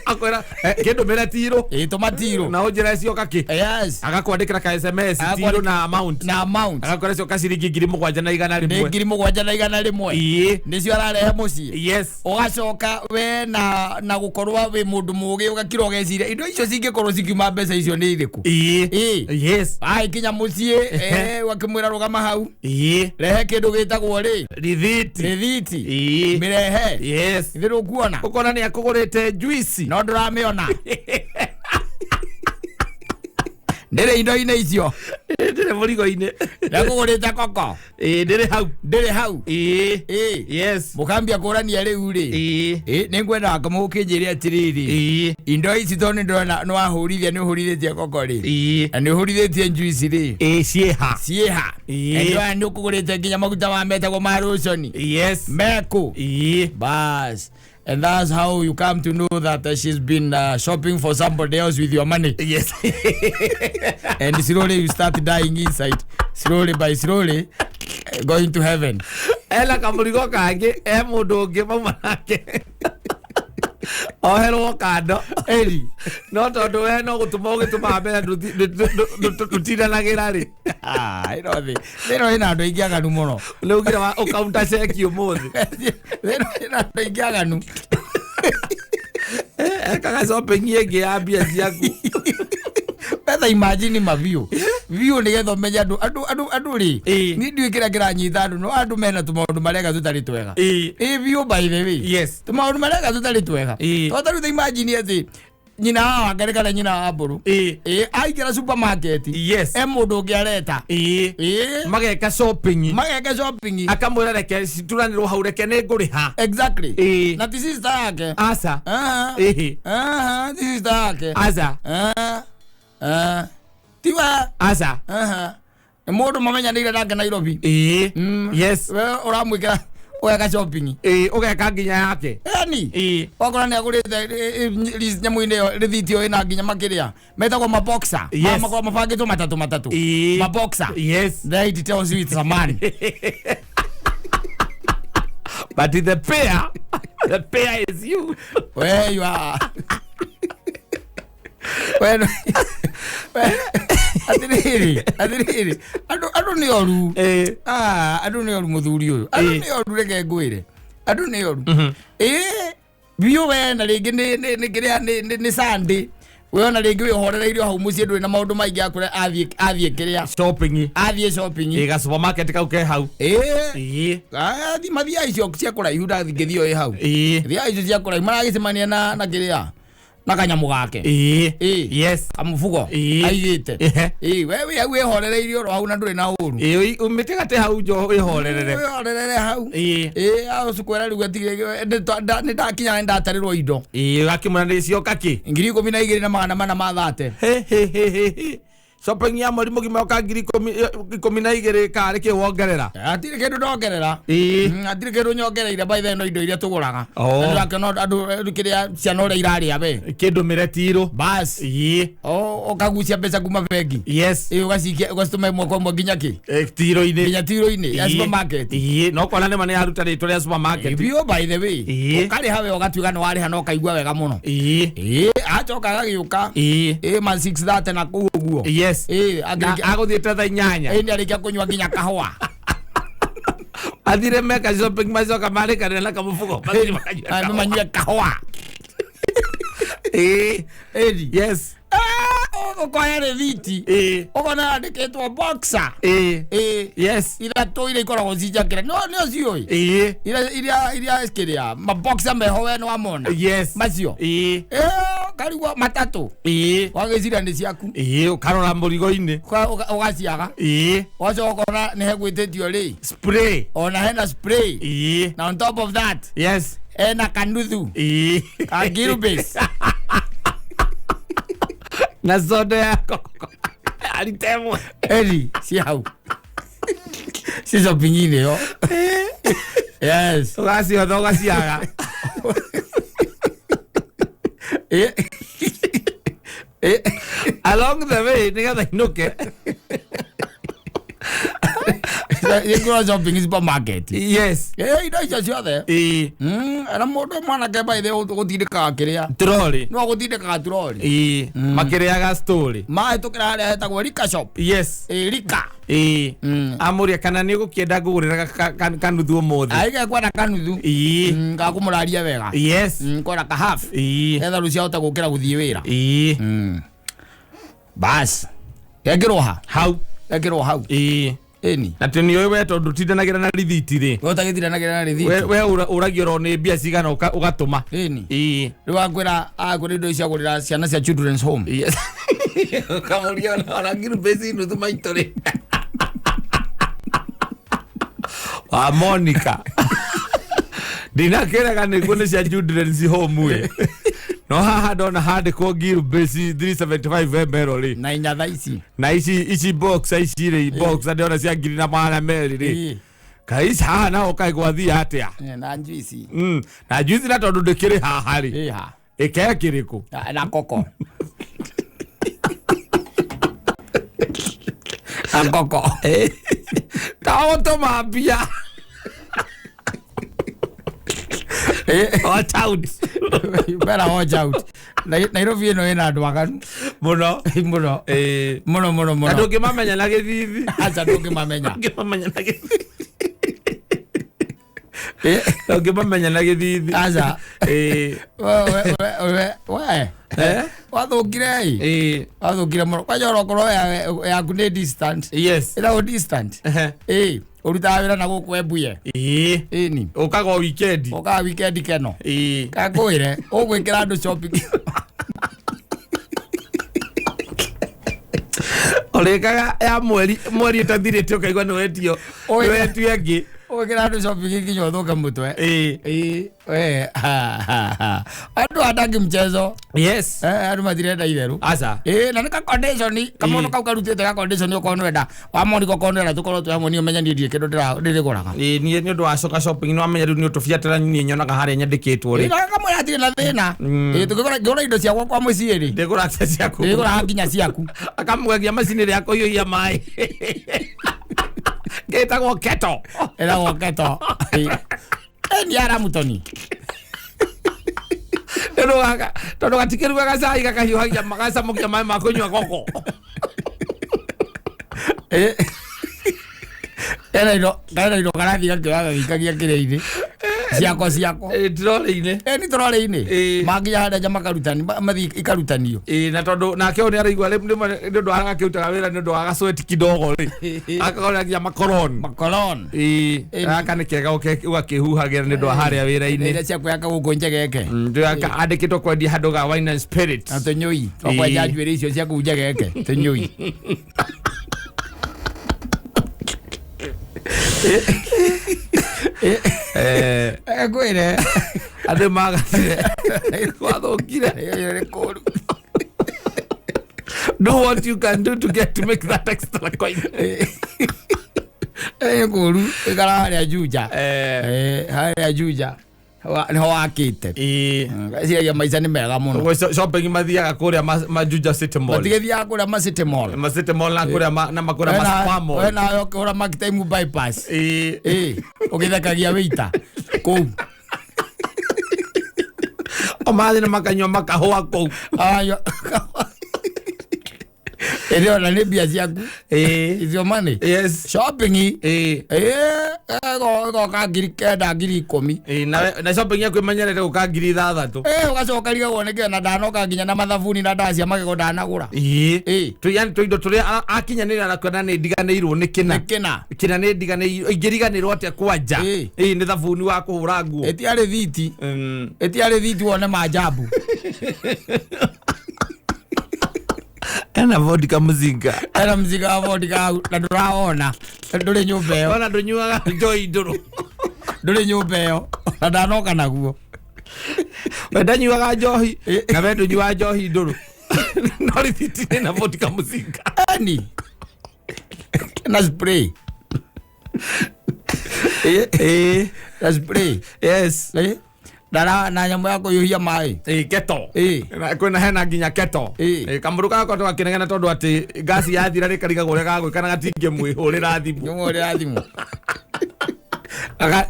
Akwĩra kĩndũmĩre tirũ. Ĩĩ tũmatirũ. Na ũnjĩre cioka kĩ. Yes. Agakwandĩkĩra ka SMS tirũ na amount. Na amount. Agakwĩra cioka ciringi 7,100. Nĩ 7,100. Ĩĩ. Nĩcio ararehe mũciĩ. Yes. Ũgacoka we na gũkorwo wĩ mũndũ mũgĩ ũgakira ũgeciria indo icio cingĩkorwo cikiuma mbeca icio nĩ irĩkũ. Ĩĩ. Ĩĩ. Yes. Agĩkinya mũciĩ ũgakĩmwĩra rũgama hau. Ĩĩ. Rehe kĩndũ gĩtagwo rĩ Rithiti. Rithiti. Ĩĩ. Mĩrehe. Yes. Ithe ndũkuona. Ũkona nĩ akũgũrĩte juice. No ndũramĩona. Ndĩrĩ indo-inĩ icio. Ndĩrĩ mũrigo-inĩ. Ndakũgũrĩte koko. Ĩĩ ndĩrĩ hau. Ndĩrĩ hau. Ĩĩ. Ĩĩ. Yes. Mũkambia kũrania rĩu rĩ. Ĩĩ. Ĩĩ nĩngwendaga kamũkĩnjĩre atĩrĩrĩ. Ĩĩ. Indo ici tondũ nĩndĩrona nĩwahũrithia nĩũhũrithĩtie koko rĩ. Ĩĩ. Na nĩũhũrithĩtie juice rĩ. Ĩĩ ciĩha. Ciĩha. Ĩĩ. Nĩndĩrona nĩũkũgũrĩte nginya maguta ma metagwo ma lotion. Yes. Mekũ. Ĩĩ. Bas. And that's how you come to know that she's been shopping for somebody else with your money. Yes. And slowly you start dying inside. Slowly by slowly, going to heaven. Ena kamũrigo kangĩ e mũndũ ũngĩ mauma nake. Oherwo kando. Eri. No tondũ we no gũtũma ũgĩtũmaga mbeca ndũtindanagĩra rĩ. Ah, ĩno thĩ. Thĩ ĩno ĩna andũ aingĩ aganu mũno. Nĩ ugire wa ũkaunta ceki ũmũthĩ. Thĩ ĩno ĩna andũ aingĩ aganu. Ekaga shopping ĩngĩ ya mbia ciaku. Betha imagine ma biũ. Biũ nĩgetha ũmenye andũ rĩ. Ĩĩ. Niĩ ndiũĩ kĩrĩa kĩranyita andũ no andũ mena tũmaũndũ mareka tũtarĩ twega. Ĩĩ. Ĩĩ biũ by the way. Yes. Tũmaũndũ mareka tũtarĩ twega. Ĩĩ. Tondũ ta rĩu ta imagine atĩ nyina wa Wangari kana nyina wa Mbũrũ. Ĩĩ. Ĩĩ aingĩra supermarket. Yes. E mũndũ ũngĩ areta. Ĩĩ. Ĩĩ. Mageka shopping. Mageka shopping. Akamwĩra reke cituranĩrwo hau reke nĩ ngũrĩha. Exactly. Ĩĩ. Na ti sister yake. Aca. Aha. Ĩĩ. Aha, ti sister yake. Aca. Aha. Aha. Tiwa. Aca. Aha. Nĩ mũndũ mamenyanĩire nake Nairobi. Ĩĩ. Yes. We ũramwĩkĩra ũgeka shopping. Ĩĩ ũgeka nginya yake. Yani. Ĩĩ. Wakora nĩ agũrĩte nyamũ-inĩ ĩyo rĩthiti ĩyo ĩna nginya makĩrĩa metagwo maboxer. Yes. Makoragwo mabangĩtwo matatũ matatũ. Ĩĩ. Maboxer. Yes. Then it tells you it's a man. But the pair is you. Where you are. When atĩrĩrĩ atĩrĩrĩ andũ nĩ oru. Ĩĩ. Ah, andũ nĩ oru mũthuri ũyũ. Andũ Ĩĩ. nĩ oru reke ngwĩre. Andũ nĩ oru. Ĩĩ biũ we na rĩngĩ nĩ kĩrĩa nĩ Sunday. We ona rĩngĩ wĩhorereirio hau mũciĩ ndũrĩ na maũndũ maingĩ akũrĩa athiĩ kĩrĩa. Shopping. Athiĩ shopping. Ĩĩ ga supermarket kau ke hau. Ĩĩ. Ĩĩ. Athiĩ mathiaga icio cia kũraihu ndathingĩthiĩ ĩ hau. Ĩĩ. Thiaga icio cia kũraihu maragĩcemania na kĩrĩa. Na kanyamũ gake. Ĩĩ. Ĩĩ. Yes. Kamũbugo. Ĩĩ. Aigĩte. Ehe. Ĩĩ, we wĩ hau wĩhorereirie oro hau na ndũrĩ na ũru. Ĩĩ, ũmĩtigate hau njo ĩhorerere. Wĩhorerere hau. Ĩĩ. Ĩĩ, acukwĩra rĩu atigĩ nĩ ndakinya nĩ ndatarĩrwo indo. Ĩĩ, ũgakĩmwĩra nĩ cioka kĩ. 12,400 ma thate. He, he, he, he, he. Shopping ya mweri mũgima yoka ngiri ikũmi na igĩrĩ karĩ kĩ wongerera. Hatirĩ kĩndũ ndongerera. Ĩĩ. Hatirĩ kĩndũ nyongereire by the no indo iria tũgũraga. Oh. Na ndĩrakĩona andũ kĩrĩa ciana ũrĩa irarĩa we. Kĩndũ mĩre Bas. Ĩĩ. Ũkagucia mbeca kuma bengi. Yes. Ĩĩ, ũgacikia ũgacitũma ĩmwe kwa ĩmwe nginya kĩ? Tiro-inĩ. Nginya tiro-inĩ ya Ĩĩ. supermarket. Ĩĩ, no kona nĩma nĩ yaruta rĩtwa rĩa supermarket. Biũ by the way. Ĩĩ. Ũkarĩha we ũgatuĩka nĩ warĩha na ũkaigua wega mũno. Ĩĩ. Ĩĩ, acoka agagĩũka. Ĩĩ. Ĩĩ, ma 6:30 na kũu ũguo. Yes. Ĩĩ, Na angĩrĩkia agũthiĩte thaa inyanya. ĩĩ, nĩarĩkia kũnyua nginya kahũa. Athire meka shopping macoka marĩkanĩra na kamũbugo. Mathiĩ makanyua Ah, kahũa. manyue kahũa. Ĩĩ. Ĩni. Yes. Ah, ũkoya rĩthiti. Ĩĩ. Ũkona yandĩkĩtwo boxer. Ĩĩ. Ĩĩ. Yes. Ithatũ iria ikoragwo cinjakĩra. No nĩo ciũĩ. Ĩĩ. Iria iria kĩrĩa maboxer meho we nĩwamona. Yes. Macio. Ĩĩ. Ĩĩ, karigwo matatũ. Ĩĩ. Wagĩciria nĩ ciaku. Ĩĩ, ũkarora mũrigo-inĩ. Ũgaciaga. Ĩĩ. Ũgacoka ũkona nĩ hegwĩtĩtio rĩ. Spray. Ona hena spray. Ĩĩ. Na on top of that, Yes. hena kanuthu. Ĩĩ. Ka Gilbis. Na soda ya koko. Alitemwe. Eri, ci hau. Ci shopping-inĩ ĩyo. Yes. Ũgaciotha ũgaciaga. Ĩ. Ĩ. Along the way nĩgetha inũke. Ĩngũra shopping supermarket. Yes. Ĩ, indo icio ciothe. Ĩĩ. Na mũndũ mwanake by the way gũtindĩkaga kĩrĩa. Trolley. No gũtindĩkaga trolley. Ĩĩ. Makĩrĩaga story. Mahĩtũkĩra harĩa hetagwo Rika shop. Yes. Ĩ, Rika. Ĩĩ. Amũria kana nĩ ũgũkĩenda ngũgũrĩra kanuthu ũmũthĩ. Aige kwenda kanuthu. Ĩĩ. Gakũmũraria wega. Yes. Kwenda ka half. Ĩĩ. Etha rũciũ ahote gũkĩra gũthiĩ wĩra. Ĩĩ. Bas. Gekĩrwo ha? Hau. Gekĩrwo hau. Ĩĩ. Ĩni. Na tĩ nĩũĩ we tondũ ũtindanagĩra na rithiti rĩ. We ũtagĩtindanagĩra na rĩthiti. We ũragio oro nĩ mbia cigana ũgatũma. Ĩni. Ĩĩ. Rĩu akwĩra akwĩra indo ici agũrĩra ciana cia children's home. Yes. Ũkamũria ona ngirubĩci nuthu maitũ rĩ. Wa Monica. Ndinakĩrega nĩguo nĩ cia children's home ĩ. No haha ndona handĩkwo ngirubĩci 375 ml rĩ. Na inyatha ici. Na ici ici boxer ici rĩ boxer ndĩrona cia 1,200 rĩ. Ĩĩ. Kaĩ ici haha naho kaĩ gwathiĩ atĩa? Na njuici. Na juici na tondũ ndĩkĩrĩ haha rĩ. Ĩ ha. Ĩkee kĩrĩkũ? Na koko. Na koko. Ta ũtũma mbia. Watch out. Better watch out. Nairobi ĩno ĩna andũ aganu. Mũno. Mũno. Ĩĩ. Mũno mũno Na mũno. ndũngĩmamenya na gĩthithi. Aca ndũngĩmamenya. Ndũngĩmamenya na gĩthithi. Ĩ. Ndũngĩmamenya na gĩthithi. Aca. Ĩĩ. We we. Eh? Wathũkire ĩ. Ĩĩ. Wathũkire mũno. Kwanja onokorwo yaku nĩ distant. Yes. Ĩtagwo distant. Ehe. Ĩ. Ũrutaga wĩra na gũkũ Embuye. Ĩĩ. Ĩni. Ũkaga o weekend. Ũkaga weekend keno. Ĩĩ. Kakwĩre ũgwĩkĩra andũ shopping. Ũrĩkaga ya mweri mweri ĩtathirĩte ũkaigua nĩ wetio. Oi. Nĩ wetio ĩngĩ. Ũgwĩkĩra andũ shopping nginya ũthũke mũtwe. Ĩĩ. Ĩ. We. Andũ ataki mchezo. Yes. Andũ matirenda itherũ. Aca. Ĩ, na nĩ ka condition kamũndũ Ĩ. kau karutĩte ka condition okorwo nĩwenda wa Monica okorwo nĩwenda tũkorwo twĩ hamwe niĩ ũmenye niĩ ndirĩ kĩndũ ndĩrĩgũraga. Ĩĩ niĩ nĩ ũndũ wa coka shopping nĩ wamenya rĩu nĩ ũtũbiatara niĩ nyonaga harĩa nyandĩkĩtwo rĩ. Ĩ, na kamwĩra hatirĩ na thĩna. Ĩ, tũkĩgũra ngĩgũra indo ciakwa kwa mũciĩ rĩ Ndĩgũra cia ciaku. ndĩgũraga nginya ciaku. Akamũgegia macini ĩrĩa ya kũhiũhia maĩ. Gĩtagwo keto. Ĩragwo keto. Ĩ, nĩ aramutoni. Tondũ gatikĩrugaga cai gakahiũhagia magacamũkia maĩ ma kũnyua koko. Ĩ. Kena indo karathiĩ gakĩoyaga gĩikagia kĩrĩa-inĩ. Ciakwa ciakwa. Trolley-inĩ. Ĩ nĩ trolley-inĩ. Ĩ. Manginya harĩa nja makarutani mathiĩ ikarutanio. Ĩ, na tondũ nake ũyũ nĩ araigua rĩmwe nĩ ũndũ agakĩrutaga wĩra nĩ ũndũ wa gacweti kidogo rĩ, akagũra nginya makoron. Makoron. Ĩ, gaka nĩ kega ũgakĩhuhagĩra nĩ ũndũ wa harĩa wĩra-inĩ. Iria cia kwĩhaka gũkũ njegeke. Andĩkĩtwo kwendia handũ ga wine and spirits. Na tũnyũi. Twakwenja njuĩrĩ icio cia kũu njegeke. Tũnyũi. Ngwĩre. Andũ magathire gwathũkire. Nĩ kũũru. Do what you can do to get to make that extra coin. Nĩ kũũru. Ĩkara harĩa Juja. Harĩa Juja. Nĩho wakĩte. Eciragia maica nĩ mega mũno. Shopping mathiaga kũrĩa Majuja City Mall. Matigĩthiaga kũrĩa ma City Mall. Ma City Mall na kũrĩa na makũrĩa ma Spa Mall. We nawe ũkĩhũra Mark Time bypass. Ĩ, ũgĩthekagia wĩita kũu. O mathiĩ na makanyua makahũa kũu. Ayo. Ĩrĩ ona nĩ mbia ciaku. Is your money. Yes. Shopping. Ĩ, ĩgoka 9,000 10,000. Ĩ, na shopping yaku ĩmenyerete gũka 6,000. Ĩ, ũgacoka rigagwo nĩkĩ na ndanoka nginya na mathabuni na ndawa cia magego ndanagũra. Ĩ. Yani tũindo tũrĩa akinyanĩra na kuona nĩ ndiganĩirwo nĩ kĩna. Kĩna. Kĩna nĩ ndiganĩirwo ingĩriganĩrwo atĩa kwanja. Ĩ, nĩ thabuni wa kũhũra nguo. Ĩtiarĩ thiti. Ĩtiarĩ thiti wone manjambu. Ena vodka mzinga. Ena mzinga wa vodka na ndũrawona. Ndũrĩ nyũmba ĩyo. Ona ndũnyuaga njohi ndũrũ. Ndũrĩ nyũmba ĩyo. Na ndanoka naguo. We ndanyuaga njohi na we ndũnyuaga njohi ndũrũ. No rithiti nĩ na vodka mzinga. Eni. Na spray. Na spray. Yes. Dara na nyamũ ya kũhiũhia maĩ. Ĩ, keto. Ĩ. Kwĩna hena nginya keto. Ĩ. Kamũndũ gagakorwo gakĩnegena tondũ atĩ ngasi yathira rĩ karigagwo ũrĩa gagwĩka na gatingĩmwĩhũrĩra thimũ. Ngĩmũhũrĩra thimũ.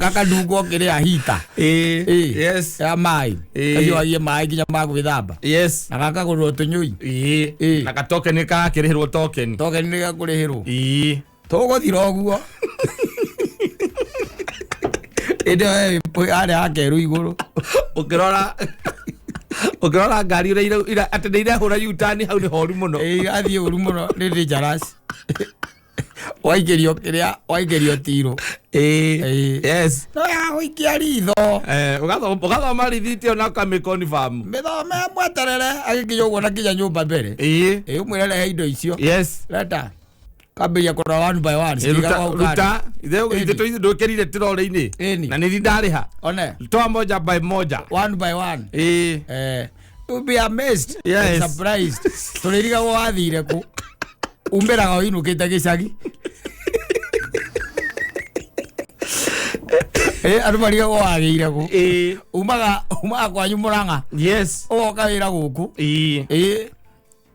Gakadungwo kĩrĩa hita. Ĩ. Yes. Ya maĩ. Kahiũhagie maĩ nginya ma gwĩthamba. Yes. Na gakagũrĩrwo tũnyũi. Ĩ. Na gatokeni gakĩrĩhĩrwo tokeni. Tokeni nĩ gakũrĩhĩrwo. Ĩ. Tũgũthira ũguo. Ĩndĩ harĩa hakerũ igũrũ. Ũkĩrora ngari ũrĩa atĩ nĩ irehũra U-turn hau nĩ horu mũno. Ĩ, irathiĩ ũru mũno, nĩ dangerous. Waikĩrio kĩrĩa, waikĩrio tirũ. Ĩ. Yes. No ya gũikia ritho. Ũgathoma rithiti ĩyo na ũkamĩconfirm. Mĩthome mweterere agĩkinya ũguo na kinya nyũmba mbere. Ĩ. Ĩ, ũmwĩre rehe indo icio. Yes. Leta. Kambĩrĩria kũrora one by one. Ruta. Ithe ndũkĩrire trolley-inĩ. Na nĩ ndarĩha. One. Toa moja by moja. One by one. Ĩ. To be amazed. Yes. And surprised. Tũrĩrigagwo wathire kũ. Umbĩraga ũinũkĩte gĩcagi. Andũ marigagwo wagĩire kũ. Umaga kwanyu Mũrang'a. Yes. Ũgoka wĩra gũkũ. Ĩ.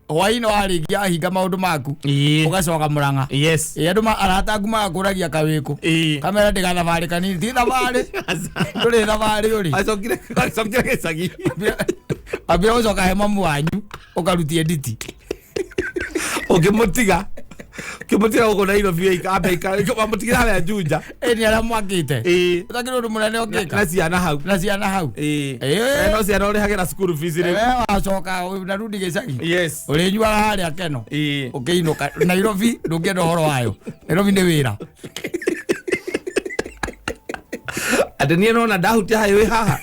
Hwaĩ-inĩ warĩkia ahinga maũndũ maku. Ũgacoka Mũrang'a. Yes. Ĩ, andũ arata aku magakũragia kawĩkũ. Kamera ndĩ gathabarĩ kanini. Ti thabarĩ. Ndũrĩ thabarĩ ũrĩ. Acokire gĩcagi. Ambia gũcoka he mamu wanyu ũkarutie nditi. Ũngĩmũtiga. Ũngĩmũtiga gũkũ Nairobi ambe aikare, wamũtigĩra harĩa Juja. Ĩ, nĩ arĩa mwakĩte. Ĩ. Ũtakĩrĩ ũndũ mũnene ũngĩka. Na ciana hau. Na ciana hau. Ĩ. Ĩ. No ciana ũrĩhagĩra cukuru fees rĩu. We wacoka narudi gĩcagi. Yes. Ũrĩnyuaga harĩa Keno. Ĩ. Ũkĩinũka Nairobi ndũngĩenda ũhoro wayo. Nairobi nĩ wĩra. Atĩ niĩ nona ndahutia highway haha.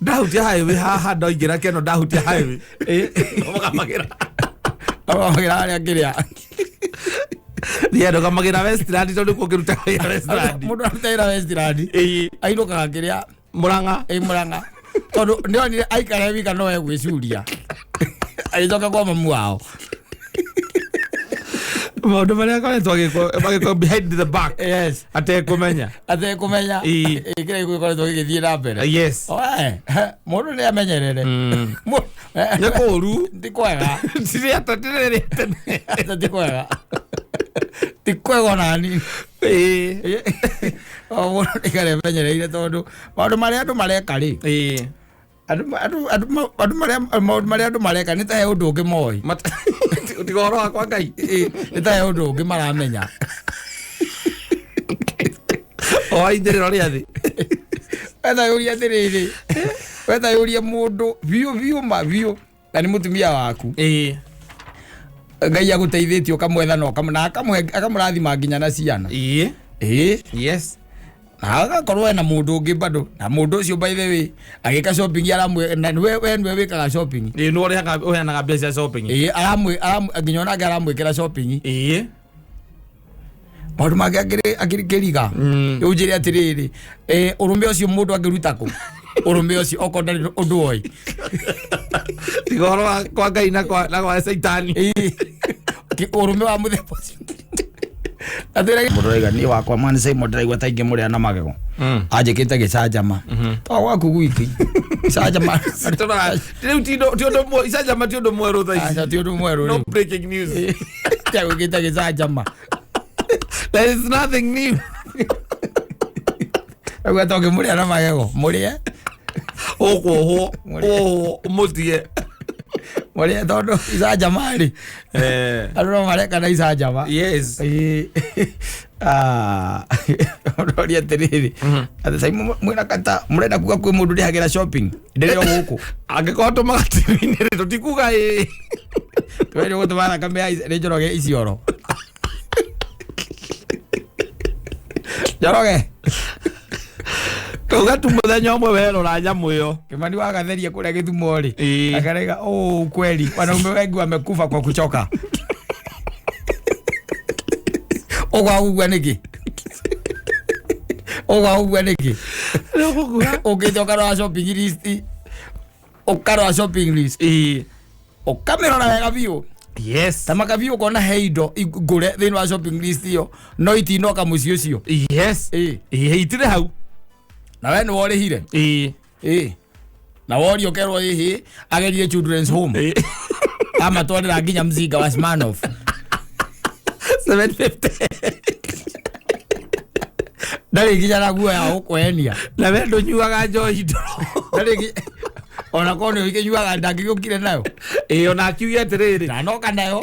Ndahutia highway haha ndoingĩra Keno ndahutia highway. Ndũgamagĩra. Ndũgamagĩra harĩa kĩrĩa. Niĩ ndũgamagĩra Westland tondũ nĩkuo ngĩrutaga wĩra Westland. Mũndũ aruta wĩra Westland. Ĩ. Ainũkaga kĩrĩa Mũrang'a. Ĩ, Mũrang'a. Tondũ nĩonire aikara wika no egwĩcuria. Agĩcoka kwa mamu wao. Maũndũ marĩa akoretwo agĩkwo behind the back. Yes. Atekũmenya. Atekũmenya. Ĩ. Kĩrĩa gĩkoretwo gĩgĩthiĩ na mbere. Yes. Oe, mũndũ nĩ amenyerere. Nĩ kũũru. Ti kwega. Tirĩ tene. Ti kwega. Ti kwega ona hanini. Ĩ. O mũndũ nĩ amenyereire tondũ maũndũ marĩa andũ mareka rĩ. Ĩ. Andũ marĩa andũ mareka nĩ ta he ũndũ ũngĩ moĩ. Tiga ũhoro wakwa Ngai. Nĩ ta he ũndũ ũngĩ maramenya. O aithĩrĩro rĩa thĩ. Wetha yũrie atĩrĩrĩ, wetha yũrie mũndũ biũ biũ ma biũ, na nĩ mũtumia waku. Ngai agũteithĩtie ũkamwetha na na akamũrathima nginya na ciana. Ĩĩ. Na agakorwo ena mũndũ ũngĩ bado, na mũndũ ũcio, by the way, agĩka shopping aramwe, na we nĩwe wĩkaga shopping. Ĩĩ, nĩwe ũrĩhaga, ũheanaga mbia cia shopping. Ĩĩ, aramwĩ nginya onake aramwĩkĩra shopping. Maũndũ mangĩ akĩrĩ kĩriga. Rĩu njĩre atĩrĩrĩ, ũrũme ũcio mũndũ angĩruta kũ ũrũme ũcio okorwo ndarĩ ũndũ oĩ? Tiga ũhoro wa kwa Ngai na kwa Caitani. Ĩĩ. Ũrũme wa mũthemba ũcio atĩrĩ, mũndũ araiga niĩ wakwa mani Simon ndĩraigua ta ingĩmũrĩa na magego. Anjĩkĩte gĩcanjama to gwaku gwiki gĩcanjama. Rĩu ti ũndũ icanjama ti ũndũ mwerũ thaa ici. Aca, ti ũndũ mwerũ. No rĩu breaking news. Agwĩkĩte gĩcanjama. There is nothing new. Aigua ta ũngĩmũrĩa na magego, mũrĩe. Ũkwohwo, wohwo ũmũtige. Mũrĩe, tondũ icanjama rĩ, andũ no mareka na icanjama. Ĩĩ. Ah, ũroria atĩrĩrĩ, atĩ Simon mwĩna kata mũrenda kuga kwĩ mũndũ ndĩhagĩra shopping ndĩrĩ o gũkũ? Angĩkorwo tũmaga TV-inĩ rĩ, tũtikuga ĩĩ. Tweri gũtũma thakame ya nĩ Njoroge Isiolo, Njoroge. Tauga tu mũthenya ũmwe werora nyamũ ĩyo. Kimani wagatheria kũrĩa Gĩthumo rĩ, akarega oh, kweli wanaume wengi wamekufa kwa kuchoka. Ũgwa gũkua nĩkĩ? Ũgwa gũkua nĩkĩ? Rĩu gũkua. Ũkĩte ũkarora shopping list, ũkarora shopping list, ũkamĩrora wega biũ, ta makabiũ, ũkona he indo ngũre thĩinĩ wa shopping list ĩyo no itinoka mũciĩ ũcio. Ĩĩ, itirĩ hau. Na we nĩ worĩhire. Ĩĩ, na woria ũkerwo ĩhĩ agerie children's home, amatwarĩra nginya mzinga wa Smirnoff. 750. Ndarĩ nginya na guo ya gũkwenia. Na we ndũnyuaga njohi ndũrũ. Ndarĩ ona korwo nĩ ũkĩnyuaga, ndangĩgĩũkire nayo. Ĩĩ, ona akiuge atĩrĩrĩ, Ndanoka nayo.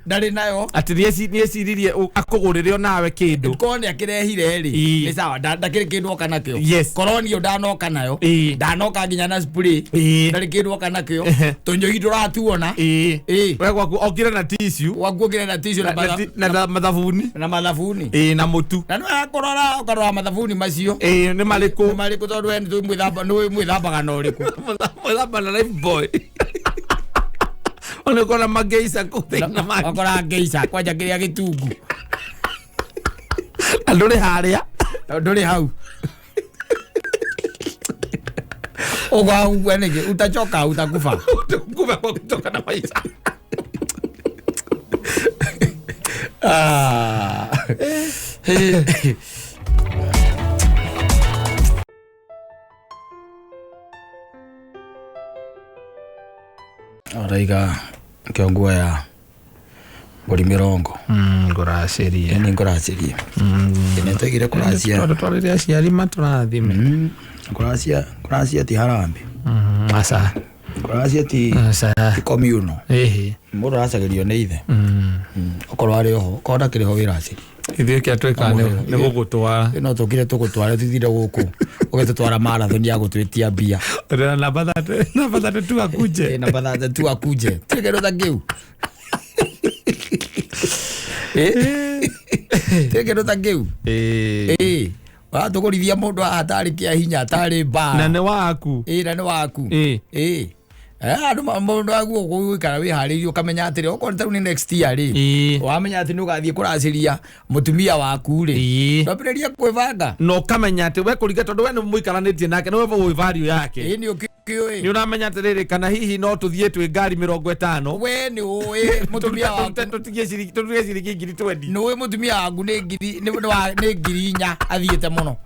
Ndarĩ nayo. Atĩ nĩeciririe akũgũrĩre onawe kĩndũ. Korwo nĩ akĩrehire rĩ, nĩ sawa, ndakĩrĩ kĩndũ oka nakĩo. Korwo niĩ ndanoka nayo, ndanoka nginya na spray, ndarĩ kĩndũ oka nakĩo. Tũnjohi ndũratuona. We gwaku okire na tissue. Gwaku okire na tissue na na mathabuni. Na mathabuni. Ĩĩ, na mũtu. Na nĩ wakũrora, ũkarora mathabuni macio Ĩĩ, nĩ marĩkũ? Nĩ marĩkũ, tondũ we nĩ mwĩthambaga na ũrĩkũ? Mwĩthamba na Life Boy, ona ũkona mangeica kũu thĩinĩ na mangĩ. Wakora ngeica kwanja kĩrĩa gĩtungu. Na ndũrĩ harĩa. Ndũrĩ hau. Ũgwa nĩkĩ? Utachoka, utakufa. Kufa kwa kutoka na maisha. Ah. Araiga kĩonguo ya mbũri 20. Ngũracĩrie. Nĩ ngũracĩrie, nĩ twaigire kũracia. Tondũ twarĩre aciari matũrathime. Kũracia, kũracia ti harambĩ. Aca. Kũracia ti Aca. ti communal. Mũndũ aracagĩrio nĩ ithe. Okorwo arĩ oho, okorwo ndakĩrĩ ho, wĩracĩrie. Ithuĩ kĩa twĩkaga nĩ gũgũtwara. No tũkire tũgũtware, tũthire gũkũ ũgĩtũtwara marathon ya gũtwĩtia mbia. Tũrĩ namba 30, namba 32 akuje. Ĩ, namba 32 akuje, tirĩ kĩndũ ta kĩu. Tirĩ kĩndũ ta kĩu. Ĩ, ũratũgũrithia mũndũ haha tarĩ kĩa hinya, tarĩ Na mbara. nĩ waku. Ĩ, na nĩ waku. Ĩ. Andũ mũndũ aguo gũikara wĩharĩirie, ũkamenya atĩrĩ, okorwo tarĩu nĩ next year rĩ, wamenya atĩ nĩ ũgathiĩ kũracĩria mũtumia waku rĩ, ndwambĩrĩria kwĩbanga. Na ũkamenya atĩ we kũringa, tondũ we nĩ mũikaranĩtie nake, nĩ we ũĩ value yake. Ĩ, nĩ ũkĩũĩ. Nĩ ũramenya atĩrĩrĩ, kana hihi no tũthiĩ twĩ ngari 50. We nĩ ũĩ mũtumia waku. Tũtige ciringi 20,000. Nĩ ũĩ mũtumia waku nĩ ngiri nĩ 4,000 athiĩte mũno.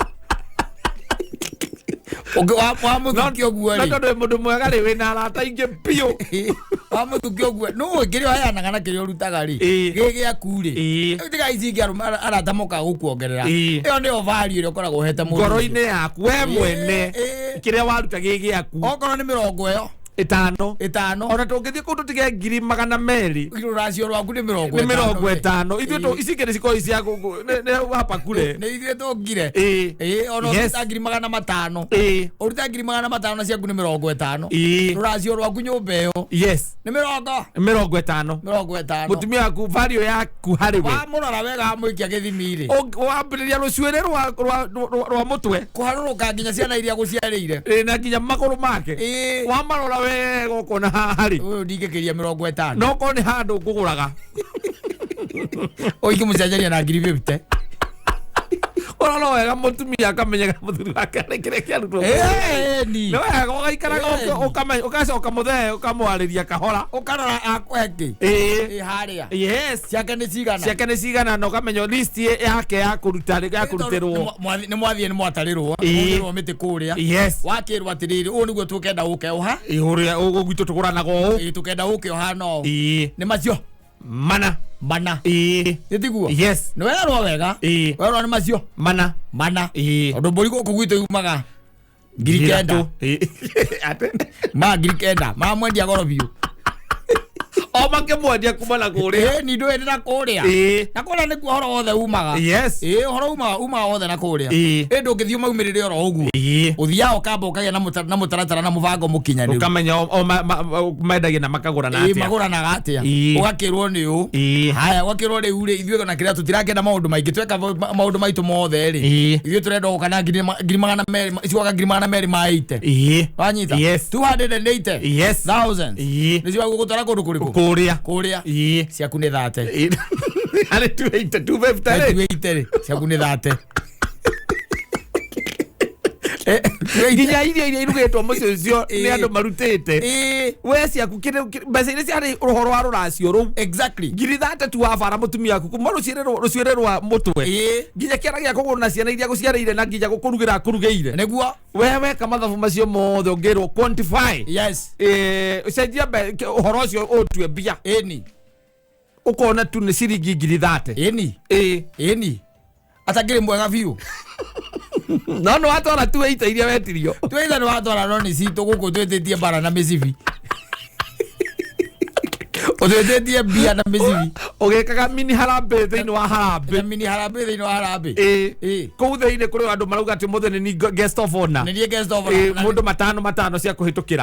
Wamũthukia ũguo Na rĩ, tondũ wĩ mũndũ mwega rĩ, wĩna arata aingĩ biũ. Wamũthukia ũguo nĩ ũĩ kĩrĩa ũheanaga na kĩrĩa ũrutaga rĩ, gĩ gĩaku rĩ. Rĩu tiga ici ingĩ arũme arata mokaga gũkuongerera. Ĩyo nĩyo value ĩrĩa ũkoragwo ũhete mũndũ ũcio. Ngoro-inĩ yaku we mwene, kĩrĩa waruta gĩ gĩaku. Okorwo nĩ 20 ĩyo. Ĩtano. Ĩtano. Ona tũngĩthiĩ kũndũ tige 200,000. Rũracio rwaku nĩ mĩrongo. Nĩ 50. Ithuĩ ici ingĩ nĩ cikoragwo cia gũkũ nĩ hapa kure. Nĩ ithuĩ tũngire. Ĩĩ. Ĩĩ, ona ũruta 500,000. Ũruta 500,000 na ciaku nĩ 50. Rũracio rwaku nyũmba ĩyo nĩ mĩrongo. 50. 50. Mũtumia waku value yaku harĩ we. Wamũrora wega wamũikia gĩthimi-rĩ, wambĩrĩria rũcuĩrĩ rwa mũtwe, kũharũrũka nginya ciana iria gũciarĩire. Ĩ, na nginya magũrũ make. Wamarora wega ũkona haha rĩ, ũyũ ndingĩkĩria 50. No korwo nĩ handũ ngũgũraga. Ũingĩmũcenjeria na 50,000. Ũrora wega mũtumia akamenyaga mũthuri wake arĩ kĩrĩa kĩarutwo. Ĩni. Nĩ wega ũgaikaraga ũgacoka mũthee ũkamwarĩria kahora. Ũkarora akũhe kĩ. Ĩĩ. Ĩ harĩa. Ciake nĩ cigana. Ciake nĩ cigana na ũkamenya list yake ya kũruta ya kũrutĩrwo. Nĩ mwathiĩ nĩ mwatarĩrwo. Mũrĩrwo mĩtĩ kũrĩa. Wakĩrwo atĩrĩrĩ, ũũ nĩguo tũkenda ũke ũha. Ĩ, ũrĩa ũguo gwitũ tũgũranaga ũũ. Ĩ, tũkenda ũke ũhana ũũ. Nĩ macio. Mana. Mana. Nĩ tiguo? Yes. Nĩ werwo wega. Werwo nĩ macio. Mana. Mana. Tondũ mbũri gũkũ gwitũ yumaga 9,000. Ate? Ma 9,000. Mamwendia goro biũ. O makĩmwendia kuma na kũrĩa. Ĩ, ni ndũĩ nĩ na kũrĩa. Na kũrĩa nĩkuo ũhoro wothe umaga. Ĩ, ũhoro umaga wothe na kũrĩa. Ĩ, ndũngĩthiĩ ũmaumĩrĩre oro ũguo. Ũthiaga ũkamba ũkagĩa na mũtaratara na mũbango mũkinyanĩru. Ũkamenya o mendagia na makagũrana Ĩ, atĩa. magũranaga atĩa. Ũgakĩrwo nĩ ũũ. Haya, ũgakĩrwo rĩu rĩ, ithuĩ ona kĩrĩa tũtirakĩenda maũndũ maingĩ, tweka maũndũ maitũ mothe rĩ, ithuĩ tũrenda gũka na 200,000, cigoka 280,000. Wanyita? Yes. 280 thousands. Nĩcio gũgũtwara kũndũ kũrĩkũ? Kũrĩa. Kũrĩa. Ciaku nĩ 30. Harĩ 280, 250 rĩ. 280 rĩ, ciaku nĩ 30. Nginya irio iria irugĩtwo mũciĩ ũcio nĩ andũ marutĩte. We ciaku mbeca iria ciarĩ ũhoro wa rũracio rũu. 30,000 wa bara mũtumia waku kuma rũcuĩrĩ rwa mũtwe. Nginya kĩara gĩa kũgũrũ na ciana iria gũciarĩire na nginya gũkũrugĩra akũrugĩire. Nĩguo. We weka mathabu macio mothe ũngĩrwo quantify. Ũcenjia ũhoro ũcio ũtue mbia. Ĩni. Ũkona tu nĩ ciringi 30,000. Ĩni. Ĩni. Atakĩrĩ mwega biũ. No nĩ watwara 280 iria wetirio. Twĩtha nĩ watwara no nĩ citũ gũkũ twĩtĩtie bara na mĩcibi. Ũtwĩtĩtie mbia na mĩcibi. Ũgĩkaga mini harambee thĩinĩ wa harambee. Na mini harambee thĩinĩ wa harambee. Kũu thĩinĩ kũrĩ andũ marauga atĩ ũmũthĩ nĩ ni guest of honor. Nĩ niĩ guest of honor. Mũndũ matano matano cia kũhĩtũkĩra.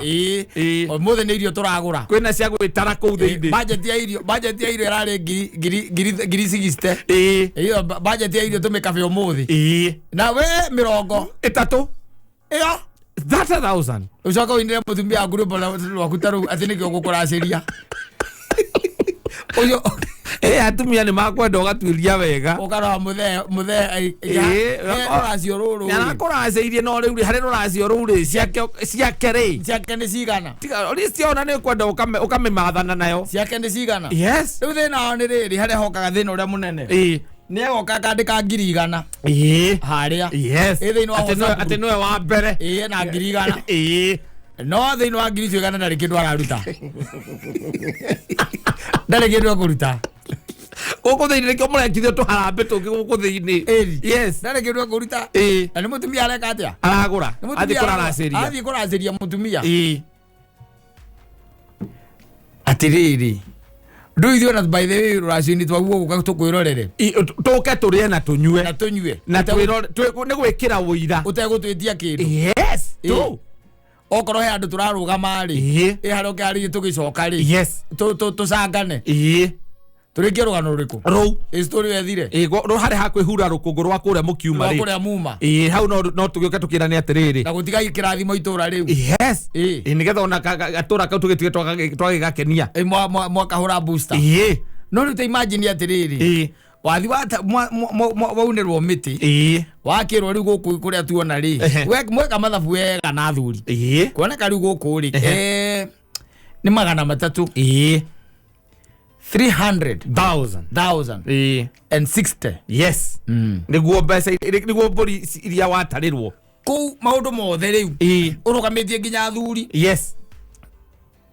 Ũmũthĩ nĩ irio tũragũra. Kwĩna cia gwĩtara kũu thĩinĩ. Budget ya irio, budget ya irio ĩrarĩ 60,000. Ĩyo budget ya irio tũmĩkabe ũmũthĩ. Na we mĩrongo 30. Ĩyo. 30,000. Ũcoke ũinĩre mũtumia waku rwĩmbo rwaku ta rũu atĩ nĩkĩo gũkũracĩria. Ũcio Atumia nĩ makwenda ũgatuĩria wega. Ũkarora mũthee, rũracio rũrũ. Nĩ arakũracĩirie no rĩu rĩ, harĩ rũracio rũu rĩ, ciake rĩ. Ciake nĩ cigana? Tiga, list ona nĩ ũkwenda ũkamĩmathana nayo. Ciake nĩ cigana? Yes. Rĩu thĩna wao nĩ rĩrĩ, harĩa hokaga thĩna ũrĩa mũnene. Nĩ agoka akandĩka 100,000. Harĩa. Ĩ, thĩinĩ wa WhatsApp Atĩ nĩwe wa mbere. Na 100,000. No thĩinĩ wa 100,000 ndarĩ kĩndũ araruta. Ndarĩ kĩndũ ekũruta. Gũkũ thĩinĩ nĩkĩo mũrekithio tũharambĩ tũngĩ gũkũ thĩinĩ. Yes. Ndarĩ kĩndũ ekũruta. Na nĩ mũtumia areka atĩa? Aragũra. Nĩ mũtumia Athiĩ aragũra. kũraracĩria. Athiĩ kũracĩria mũtumia. Atĩrĩrĩ. Ndũĩ ithuĩ ona by the way rũracio-inĩ twaguo gũka tũkwĩrorere. Tũke tũrĩe na tũnyue. Na tũnyue. Na twĩrore, nĩ gwĩkĩra ũira. Ũtegũtwĩtia kĩndũ. Yes. Tũ. Okorwo he andũ tũrarũgama rĩ. Ĩ, harĩa ũkĩarĩrie tũgĩcoka rĩ. Tũcangane. Tũrĩkie rũgano rũrĩkũ? Rũu. Ĩ, story wethire? Rũ harĩa ha kwĩhura rũkũngũ rwa kũrĩa mũkiuma Rwa rĩ. kũrĩa muma. Hau no tũgĩũke tũkĩrane atĩrĩrĩ. Na gũtiga kĩrathimo itũra rĩu. Yes. Nĩgetha ona gatũra kau tũgĩtige twagĩgakenia. Mwakahũra booster. No rĩu ta imagine atĩrĩrĩ. Wathi waunĩrwo mĩtĩ. Wakĩrwo rĩu gũkũ kũrĩa tuona rĩ. Mweka mathabu wega na athuri. Kuoneka rĩu gũkũ rĩ. Nĩ 300. 300 Thousand. thousand and 60. Yes. Nĩguo mbeca nĩguo mbũri iria watarĩrwo. Kũu maũndũ mothe rĩu. Ũrũgamĩtie nginya athuri. Yes.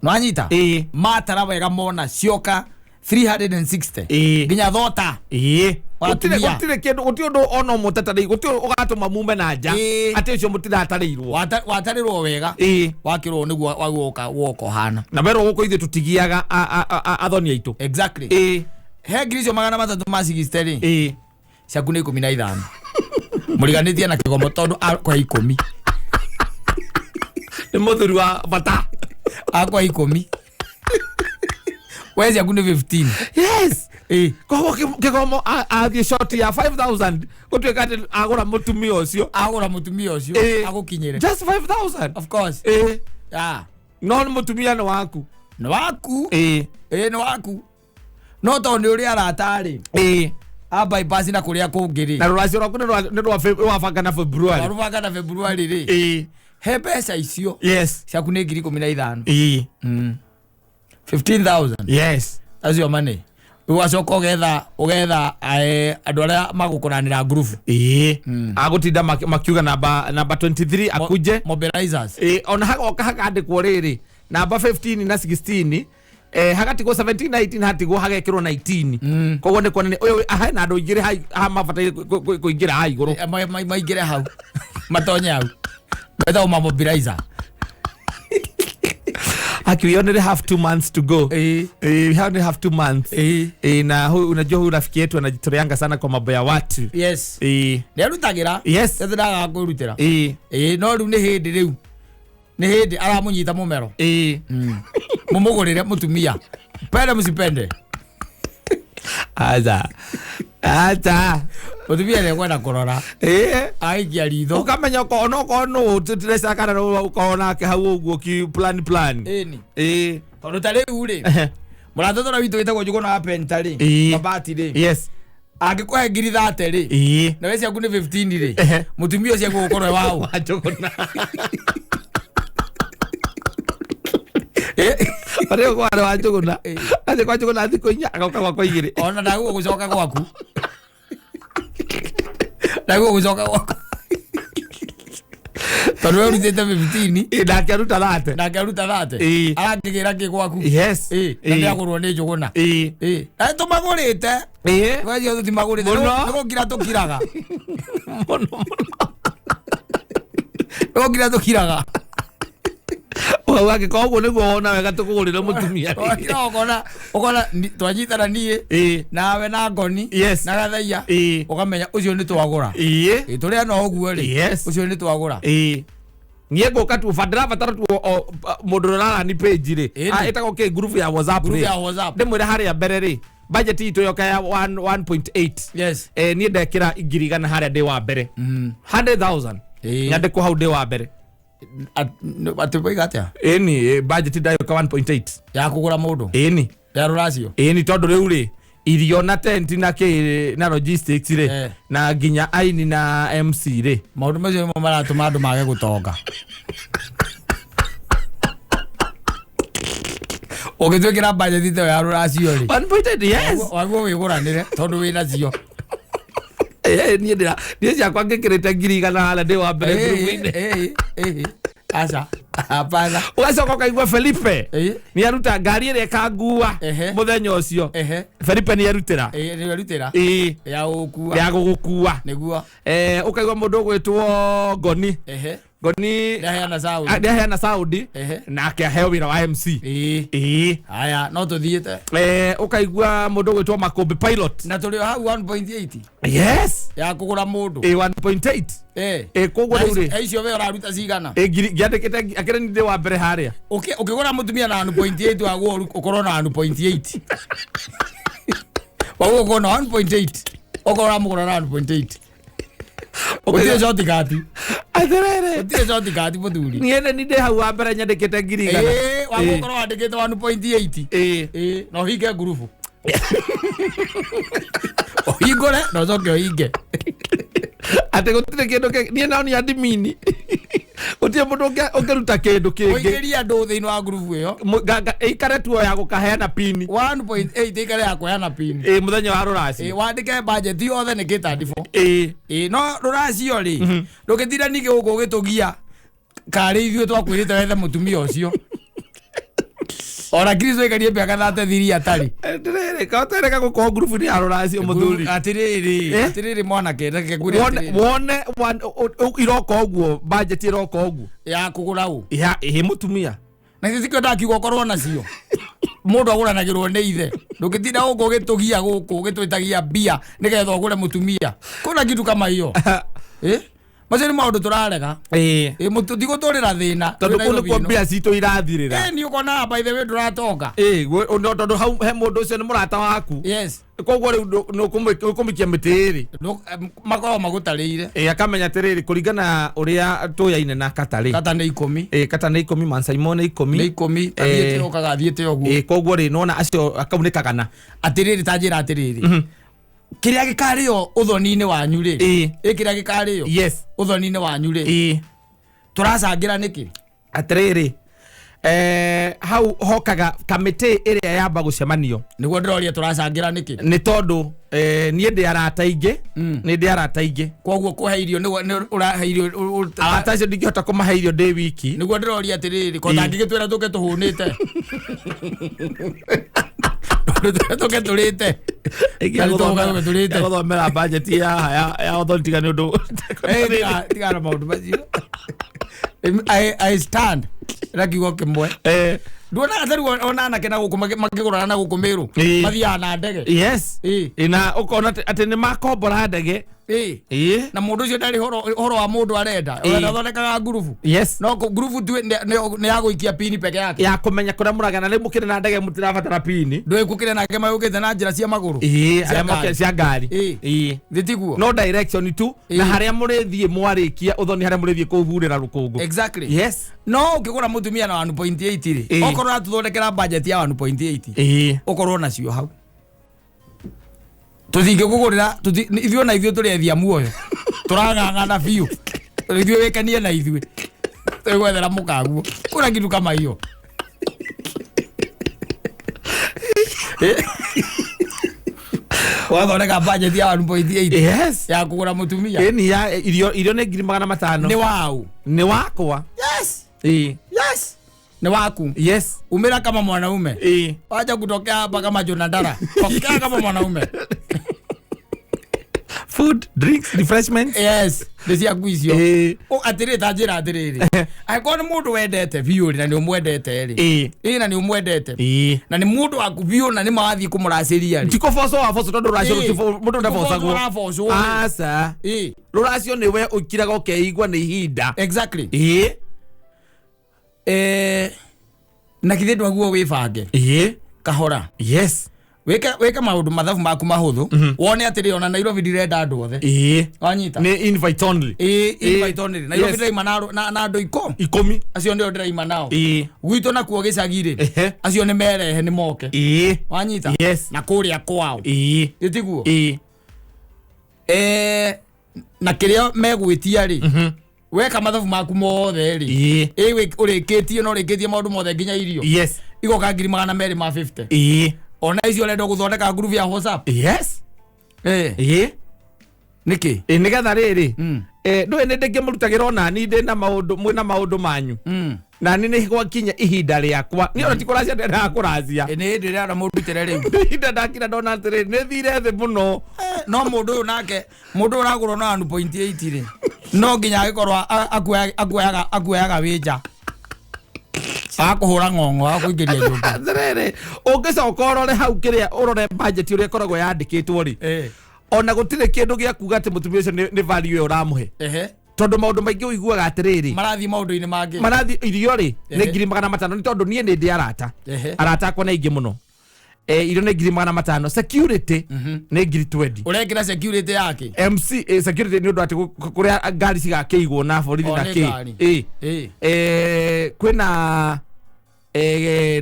Nwanyita? Matara wega mona cioka 360 Ĩĩ. Nginya thota. Ĩĩ. Watumia. Gũtirĩ kĩndũ, gũtirĩ ũndũ ona ũmwe ũtatarĩ, gũtirĩ ũgatũma mume na nja Ĩĩ. atĩ ũcio mũtiratarĩirwo. Watarĩrwo wega. Ĩĩ. Wakĩrwo nĩguo waguoka woka ũhana. Na werwo gũkũ ithuĩ tũtigiaga athoni aitũ. Exactly. Ĩĩ. He ngiri icio 360 rĩ, Ĩĩ. ciaku nĩ 15, mũriganĩtie na kĩgomo tondũ akwa 10. Nĩ mũthuri wa bata. Akwa 10, we ciaku nĩ 15. Yes. Ĩĩ. Koguo kĩgomo athiĩ short ya 5000 gũtuĩka atĩ agũra mũtumia ũcio. Agũra mũtumia ũcio. Ĩĩ. Agũkinyĩre. Just 5000. Of course. Ĩĩ. Ah. No nĩ mũtumia nĩ waku. Nĩ waku. Ĩĩ. Ĩĩ, nĩ waku, no tondũ nĩ ũrĩ arata rĩ, Ĩĩ. a bypass na kũrĩa kũngĩ rĩ. Na rũracio rwaku nĩ rwabanga na February. Warũbanga na February rĩ, Ĩĩ. he mbeca icio Yes. ciaku nĩ ngiri 15. Ĩĩ. 15,000. Yes. Acio money rĩu wacoka ũgetha andũ arĩa magũkũranĩra ngurubu. Ĩĩ, agũtinda makiuga namba 23 akuje. Mobilizers. Ĩĩ, ona hagoka hakandĩkwo rĩrĩ namba 15 na 16, hagatigwo 17 19, hatigwo hagekĩrwo 19. Koguo nĩ kuonania ũyũ hena andũ aingĩ ha mabataire kũingĩra ha igũrũ. Maingĩre hau, matonye hau, metagwo mamobilizer. Aki, we only have 2 months to go. Ĩĩ. We only have 2 months. Ĩĩ. Na huyu, unajua huyu rafiki yetu anajitoleanga sana kwa mambo ya watu. Yes. Nĩ arutagĩra. Yes. Ndagaga kwĩrutĩra. Ĩĩ. Ĩĩ, no rĩu nĩ hĩndĩ, rĩu nĩ hĩndĩ aramũnyita mũmero. Ĩĩ. Mũmũgũrĩre mũtumia, pende mũcipende. Acha, acha. Mũtumia nĩ ekwenda kũrora. Ĩĩ. Aikia ritho. Ukamenya onokorwo nũ tũtirecakana ũkorwo nake hau ũguo ki plan plan. Ĩni. Ĩĩ. Tondũ ta rĩu rĩ, mũrata tũra witũ wĩtagwo Njũgũna wa Penta rĩ, Ĩĩ. mabati rĩ, Yes. angĩkũhe ngiri 30 rĩ, Ĩĩ. na we ciaku nĩ 15 rĩ, Ehe. mũtumia ũcio egũgũkorwo e waũ? Wa Njũgũna. Arĩa kwarĩ wa Njũgũna, athiĩ kwa Njũgũna thikũ 4, agoka gwakwa 2. Ona ndagũgũcoka gwaku, ndagũgũcoka gwaku tondũ we ũrutĩte 15. Ĩĩ, nake aruta 30. Nake aruta 30. Ĩĩ. Arangĩgĩra kĩ gwaku? Yes. Ĩĩ, na Ĩĩ. nĩagũrwo nĩ Njũgũna. Ĩĩ. Ĩĩ, na tũmagũrĩte. Ĩĩ. Wecio tũtimagũrĩte. Mũno. Nĩ gũkira tũkiraga. Mũno mũno. Nĩ gũkira tũkiraga. Ũkauga angĩkorwo ũguo nĩguo wona wega tũkũgũrĩre mũtumia. Wakira ũkona twanyitana niĩ Ĩĩ. nawe na ngoni Yes. na gathaia, Ĩĩ. ũkamenya ũcio nĩ twagũra. Ĩĩ. Ĩĩ, tũrĩa no ũguo rĩ, Yes. ũcio nĩ twagũra. Ĩĩ, niĩ ngũka tu ndĩrabatara tu mũndũ ũrĩa ũrarani page rĩ. Ĩni. Ah, ĩtagwo kĩ, group ya WhatsApp Group rĩ. ya WhatsApp. Ndĩmwĩre harĩa mbere rĩ, budget itũ yoka ya 1.8. Yes. Niĩ ndekĩra 100,000 harĩa ndĩ wa mbere, 100,000. Ĩĩ. Nyandĩkwo hau ndĩ wa mbere. Atĩ waiga atĩa? Ĩni, budget ndayoka 1.8. Ya kũgũra mũndũ? Ĩni. Ya rũracio? Ĩni, tondũ rĩu rĩ, irio na tent na kĩ na logistics rĩ, na nginya aini na MC rĩ. Maũndũ macio nĩmo maratũma andũ mage gũtonga. Ũngĩtwĩkĩra budget ta ĩyo ya rũracio rĩ, 1.8, yes. waguo wĩgũranĩre tondũ wĩna cio. Niĩ ndĩra niĩ ciakwa ngĩkĩrĩte 100,000 harĩa ndĩ wa mbere group-inĩ. Ĩĩ, aca, hapana. Ũgacoka ũkaigua Felipe nĩ aruta ngari ĩrĩa ĩkangua mũthenya ũcio. Felipe nĩ arutĩra. Ĩĩ, nĩ erutĩra. Ĩĩ. Ya gũkua. Ya gũgũkua. Nĩguo. Ũkaigua mũndũ ũgwĩtwo Ngoni. Ngoni. Nĩaheana sound. Nĩaheana sound. Nake aheo wĩra wa MC. Ĩĩ. Ĩĩ. Haya, no tũthiĩte. Ũkaigua mũndũ ũgwĩtwo Makũmbĩ Pilot. Na tũrĩ o hau 1.8. Yes. Ya kũgũra mũndũ. Ĩĩ, 1.8. Ĩĩ. Koguo rĩu rĩ, Na icio we ũraruta cigana? Ĩĩ, ngiri ngĩandĩkĩte akĩrĩ nĩ ndĩ wa mbere harĩa. Ũkĩgũra mũtumia na 1.8, waguo ũkorwo na 1.8, waguo ũkorwo na 1.8, okorwo ũramũgũra na 1.8, gũtirĩ shortcut. Atĩrĩrĩ. Gũtirĩ shortcut, mũthuri. Niĩ nĩ ndĩ hau wa mbere nyandĩkĩte 100,000. Ĩĩ, waguo ũkorwo wandĩkĩte 1.8. Ĩĩ. Ĩĩ, na ũhinge ngurubu, ũhingũre na ũcoke ũhinge. Atĩ gũtirĩ kĩndũ niĩ nao nĩ admin, gũtirĩ mũndũ ũngĩruta kĩndũ kĩngĩ. Ũingĩrie andũ thĩinĩ wa ngurubu ĩyo. Ĩikare tuo ya gũkaheana pini. 1.8 ĩikare ya kũheana pini. Ĩĩ, mũthenya wa Ĩĩ, rũracio. wandĩke budget yothe nĩ kĩtandibũ. Ĩĩ. Ĩĩ, no rũracio rĩ, ndũgĩtinda ningĩ gũkũ ũgĩtũgia karĩ ithuĩ twakwĩrĩte wethe mũtumia ũcio. Ona Kristo aikarie mĩaka 33 atarĩ. Ndĩrĩrĩ katereka gũkorwo ngurubu-inĩ ya rũracio mũthuri. Atĩrĩrĩ. Eh? Atĩrĩrĩ mwanake, reke ngwĩre Wone atĩrĩrĩ. wone iroka ũguo, budget iroka ũguo. Ya kũgũra ũ? Ya ĩ mũtumia. Na githĩ tikĩo ndakiuga ũkorwo nacio? Mũndũ agũranagĩrwo nĩ ithe. Ndũngĩtinda gũkũ ũgĩtũgia gũkũ ũgĩtwĩtagia mbia nĩgetha ũgũre mũtumia. Kuna kitu kama hiyo. Eh? Macio nĩ maũndũ tũrarega. Ĩĩ. Ĩ tũtigũtũrĩra thĩna. Tondũ Twĩ kũu Nairobi nĩkuo ĩno. mbia citũ irathirĩra. Ĩ, nĩ ũkona by the way ndũratonga. Ĩĩ, tondũ hau he mũndũ ũcio nĩ mũrata waku. Yes. Koguo rĩu nĩ ũkũmũikia mĩtĩ ĩrĩ. Makoragwo magũtarĩire. Ĩĩ, akamenya atĩrĩrĩ, kũringana na ũrĩa tũyaine na kata rĩ. Kata nĩ 10. Ĩĩ, kata nĩ 10, Mansaimo nĩ 10. Nĩ 10. Athiĩte ũkaga athiĩte ũguo. Ĩĩ, koguo rĩ nona acio kau nĩ kagana. Atĩrĩrĩ, ta njĩra atĩrĩrĩ. Kĩrĩa gĩkarĩo ũthoni-inĩ wanyu rĩ. Ĩĩ. Ĩ kĩrĩa gĩkarĩo. Yes. Ũthoni-inĩ wanyu rĩ. Ĩĩ. Tũracangĩra nĩkĩ? Atĩrĩrĩ, hau hokaga kamĩtĩ ĩrĩa yamba gũcemanio. Nĩguo ndĩroria tũracangĩra nĩkĩ? Nĩ tondũ niĩ ndĩ arata aingĩ. Nĩ ndĩ arata aingĩ. Koguo kũhe irio nĩguo nĩ ũrahe irio Arata acio ndingĩhota kũmahe irio ndĩ wiki. Nĩguo ndĩroria atĩrĩrĩ, ko tangĩgĩtwĩra tũke tũhũnĩte. Tũke tũrĩte. Tũke tũrĩte. Gũthomera budget ya ũthoni tiga nĩ ũndũ. Eh, tiga na maũndũ macio. I stand na kiugo kĩmwe. Nduonaga ta rĩu ona anake na gũkũ makĩgũrana na gũkũ Mĩrũ. Ĩĩ. Mathiaga na ndege. Yes. Ĩĩ. Ĩ, na ũkona atĩ nĩ makombora ndege. Ĩĩ. Ĩĩ. Na mũndũ ũcio ndarĩ horo wa mũndũ arenda. Ĩĩ. Ona athondekaga ngurubu. Yes. No ngurubu tu nĩ ya gũikia pini peke yake. Ya kũmenya kũrĩa mũragana rĩu mũkĩrĩ na ndege mũtirabatara pini. Ndũĩ gũkĩrĩ nake mayũkĩte na njĩra cia magũrũ. Ĩĩ, Cia arĩa ngari. cia ngari. Ĩĩ. Ĩĩ. Thĩ tiguo. No direction tu na Ĩĩ. harĩa mũrĩthiĩ mwarĩkia ũthoni, harĩa mũrĩthiĩ kũhurĩra rũkũngũ. Exactly. Yes. No ũngĩgũra mũtumia na 1.8 rĩ, Ĩĩ. okorwo ũratũthondekera budget ya 1.8, Ĩĩ. ũkorwo nacio hau. Tũtingĩkũgũrĩra ithuĩ ona ithuĩ tũrĩ ethia muoyo. Tũrang'ang'ana biũ. Ithuĩ wĩkenie na ithuĩ. Twĩgwethera mũkaguo. Kuna kitu kama hiyo. Wathondeka budget ya 1.8 Yes. ya kũgũra mũtumia. Ĩni ya irio nĩ 500,000. Nĩ wau. Nĩ wakwa. Yes. Ĩĩ. Yes. Nĩ waku. Yes. Umira kama mwanaume. Ĩĩ. Wacha kutokea hapa kama Jonadara. Tokea kama mwanaume. Food, drinks, refreshments. Yes. Nĩ ciaku icio. Ĩĩ. Atĩrĩ, ta njĩra atĩrĩrĩ. Angĩkorwo nĩ mũndũ wendete biũ rĩ, na nĩ ũmwendete rĩ. Ĩĩ. Ĩĩ, na nĩ ũmwendete. Ĩĩ. Na nĩ mũndũ waku biũ na nĩ mawathiĩ kũmũracĩria rĩ. Ti kũboco waboco tondũ rũracio Ĩĩ. mũndũ ndabocagwo. Ũrabocwo rĩ. Aca. Ĩĩ. Rũracio nĩwe ũkiraga ũkeigua nĩ ihinda. Exactly. Ĩĩ. Na githĩ ndwaguo wĩbange Ĩĩ. kahora. Yes. Wĩke maũndũ mathabu maku mahũthũ. Wone atĩrĩ, ona Nairobi ndirenda andũ othe. Ĩĩ. Wanyita? Nĩ invite only. Ĩĩ, Ĩĩ. invite only. Nairobi Yes. ndĩraima na andũ 10. 10. Acio nĩo ndĩraima nao. Ĩĩ. Gwitũ nakuo gĩcagi rĩ, Ehe. acio nĩ merehe nĩ moke. Ĩĩ. Wanyita? Yes. Na kũrĩa kwao. Ĩĩ. Ĩtiguo? Ĩĩ. Na kĩrĩa megwĩtia rĩ, weka mathabu maku mothe rĩ, Ĩĩ. ĩ ũrĩkĩtie na ũrĩkĩtie maũndũ mothe nginya irio. Yes. Igoka 250,000. Ĩĩ. Ona icio ũrenda gũthondeka ngurubu ya WhatsApp. Yes. Eh. Ĩĩ. Nĩkĩ? Ĩ nĩgetha rĩrĩ ndũĩ nĩ ndĩngĩmũrutagĩra onani ndĩ na maũndũ mwĩna maũndũ manyu. Nani nĩ gwakinya ihinda rĩakwa niĩ ona ti kũracia ndendaga kũracia. Ĩ, nĩ hĩndĩ ĩrĩa ona mũndutĩre rĩu. Ihinda ndakira ndona atĩrĩ nĩ thire thĩ mũno. No mũndũ ũyũ nake, mũndũ ũyũ ũragũrwo na 1.8 rĩ, no nginya agĩkorwo akuoyaga wĩnja akũhũra ng'ong'o akũingĩria nyũmba. Atĩrĩrĩ, ũngĩcoka ũrore hau kĩrĩa ũrore budget ũrĩa ĩkoragwo yandĩkĩtwo rĩ, ona gũtirĩ kĩndũ gĩa kuga atĩ mũtumia ũcio nĩ value ĩyo ũramũhe, tondũ maũndũ maingĩ ũiguaga atĩrĩrĩ Marathiĩ maũndũ-inĩ mangĩ. Marathi irio rĩ nĩ 500,000 nĩ tondũ niĩ nĩ ndĩ arata. Arata akwa nĩ aingĩ mũno. Irio nĩ 500,000, security nĩ 20,000. Ũrekĩra security yake? MC, security nĩ ũndũ atĩ kũrĩa ngari cigakĩigwo na borithi O, na nĩ kĩ. ngari. Ĩ. Ĩ. Kwĩna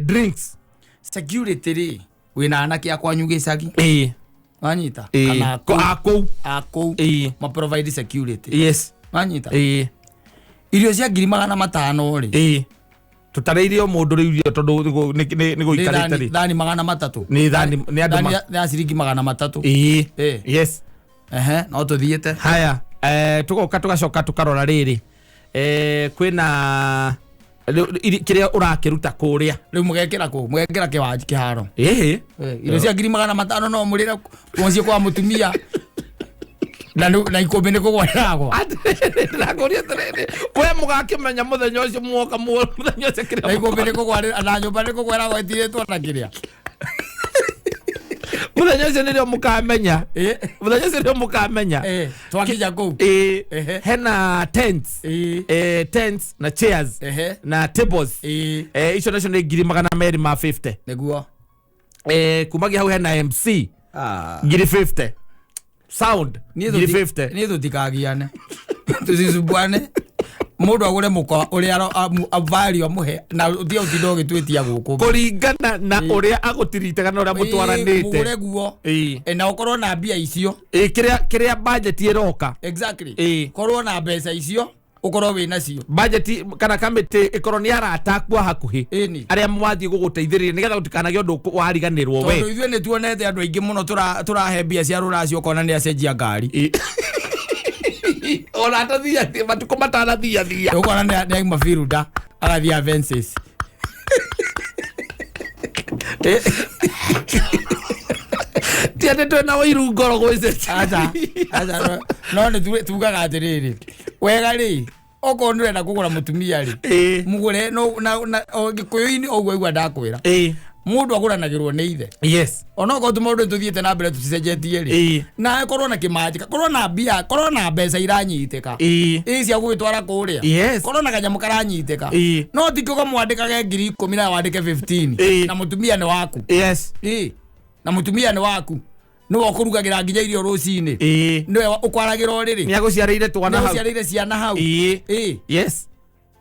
drinks. Security rĩ, wĩna anake a kwanyu gĩcagi. Ĩ. Wanyita? Ĩ. Kana A kũu. A kũu. Ĩ. Ma provide security. Yes. Wanyita? Ĩ. Irio cia 500,000 rĩ, Ĩ, tũtarĩirie o mũndũ rĩu irio tondũ nĩ nĩ gũikarĩte thani rĩ. Thani 300. Nĩ thani nĩ andũ Thani ya ciringi 300. Ĩ. Ĩ. Yes. Ehe, no tũthiĩte. Haya, tũgoka tũgacoka tũkarora rĩrĩ, kwĩna Kĩrĩa ũrakĩruta kũrĩa. Rĩu mũgekĩra kũ? Mũgekĩra kĩwanji kĩharo? Ĩhĩ. Irio cia 500,000 no mũrĩre mũciĩ kwa mũtumia na na ikũmbĩ nĩ kũgwa ĩragwa. Ndĩrakũria atĩrĩrĩ, we mũgakĩmenya mũthenya ũcio muoka mũthenya ũcio Na kĩrĩa ikũmbĩ nĩ kũgwa na nyũmba nĩ kũgwa ĩragwa ĩtirĩtwo na kĩrĩa. Mũthenya ũcio nĩrĩo mũkamenya. Mũthenya ũcio nĩrĩo mũkamenya. Twakinya kũu. Ĩĩ. Ehe. Hena tents. Tents na chairs na tables. Icio nacio nĩ 250,000. Nĩguo. Kumagia hau hena MC 50,000, sound 50,000. Niĩ tũtikagiane, tũcicumbuane, mũndũ agũre mũkwa ũrĩa value amũhe na ũtige ũtinda ũgĩtwĩtia gũkũ. Kũringana na ũrĩa agũtirite kana ũrĩa mũtwaranĩte. Mũgũre guo. Na ũkorwo na mbia icio. Ĩĩ, kĩrĩa budget ĩroka. Exactly. Ĩĩ. Korwo na mbeca icio, ũkorwo wĩ nacio. Budget kana kamĩtĩ ĩkorwo nĩ arata aku a hakuhĩ Ĩni. arĩa mwathiĩ gũgũteithĩrĩria nĩgetha gũtikanagĩe ũndũ wariganĩrwo we. Tondũ ithuĩ nĩ tuonete andũ aingĩ mũno tũrahe mbia cia rũracio, ũkona nĩ acenjia ngari. Ĩĩ. Ona atathiathia matukũ matanathiathia. Ũkona nĩ auma Firuda agathiĩ Avensis. Ti atĩ twĩna ũiru ngoro gwĩcecia. Aca aca, no nĩ tugaga atĩrĩrĩ, wega rĩ, okorwo nĩ ũrenda kũgũra mũtumia rĩ, mũgũre no na o gĩkũyũ-inĩ ũguo igua ndakwĩra, mũndũ agũranagĩrwo nĩ ithe. Onokorwo tũmaũndũ nĩ tũthiĩte na mbere tũticenjetie rĩ, na korwo na kĩmanjĩka, korwo na mbia, korwo na mbeca iranyitĩka, ĩ cia gũgĩtwara kũrĩa, korwo na kanyamũ karanyitĩka. No ti kĩgo mwandĩkage 10,000 na wandĩke 15 na mũtumia nĩ waku. Ĩ, na mũtumia nĩ waku, nĩwe ũkũrugagĩra nginya irio rũcinĩ, nĩwe ũkwaragĩra ũrĩrĩ, nĩ agũciarĩire twana nĩwe hau. ũciarĩire ciana hau. Ĩ. Yes,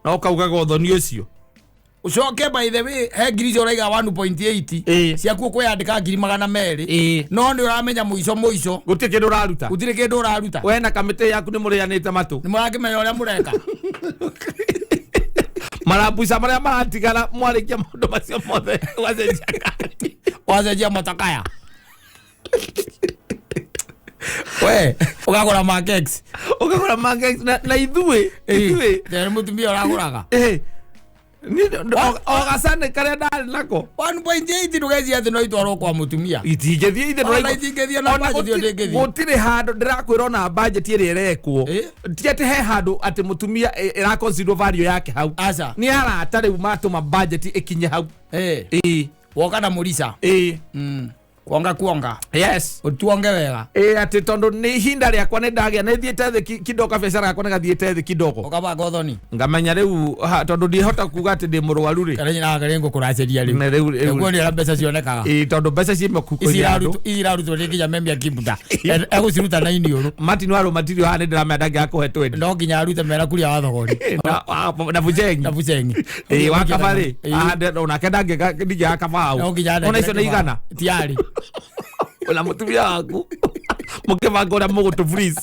na ũkaugaga ũthoni ũcio. Ũcoke, by the way, he ngiri icio ũraiga 1.8 ciaku ũkwĩyandĩka 200,000, no nĩ ũramenya mũico mũico gũtirĩ kĩndũ ũraruta. Gũtirĩ kĩndũ ũraruta. We na kamĩtĩ yaku nĩ mũrĩanĩte matũ. Nĩ mũrakĩmenya ũrĩa mũreka. Marambuca marĩa maratigara mwarĩkia maũndũ macio mothe wacenjia ngari. Wacenjia motakaya, we ũkagũra Mark-X. Ũkagũra Mark-X na ithuĩ nĩ mũtumia ũragũraga. Niĩ o gacane karĩa ndarĩ nako. 1.8 ndũgecia atĩ no itwarwo kwa mũtumia. Itingĩthiĩ ithe. Ona itingĩthiĩ na Ona budget ĩyo ndĩngĩthiĩ. Gũtirĩ handũ ndĩrakwĩra ona budget ĩrĩa ĩrekwo ti atĩ he handũ atĩ mũtumia ĩraconsider value yake hau. Aca. Nĩ arata rĩu matũma budget ĩkinye hau. Woka na mũrica. Kuonga kuonga. Ũtuonge wega. Ĩĩ, atĩ tondũ nĩ ihinda rĩakwa nĩ ndagĩa nĩ thiĩte thĩ kidogo, kabiacara gakwa nĩ gathiĩte thĩ kidogo. Ũkabanga ũthoni. Ngamenya rĩu tondũ ndihota kuga atĩ ndĩ mũrwaru rĩ. Kana nyina wake rĩ ngũkũracĩria rĩu. Na rĩu Nĩguo nĩ ũrĩa mbeca cionekaga. Ĩĩ, tondũ mbeca ciĩ Ici mĩhuko-inĩ ya andũ. ici irarutwo nĩ nginya memia kimbuta egũciruta na iniũrũ. Martin Waro matirio haha nĩ ndĩramenya ndangĩaga kũhe twendi. No nginya arute mera kuria wa thogori. Na bucengi. Na bucengi. Ĩĩ, wa kaba rĩ, onake ndingĩaga kaba hau. No nginya Ona icio nĩ igana. Tiarĩ. Ona mũtumia waku mũkĩbanga ũrĩa mũgũtũ freeze.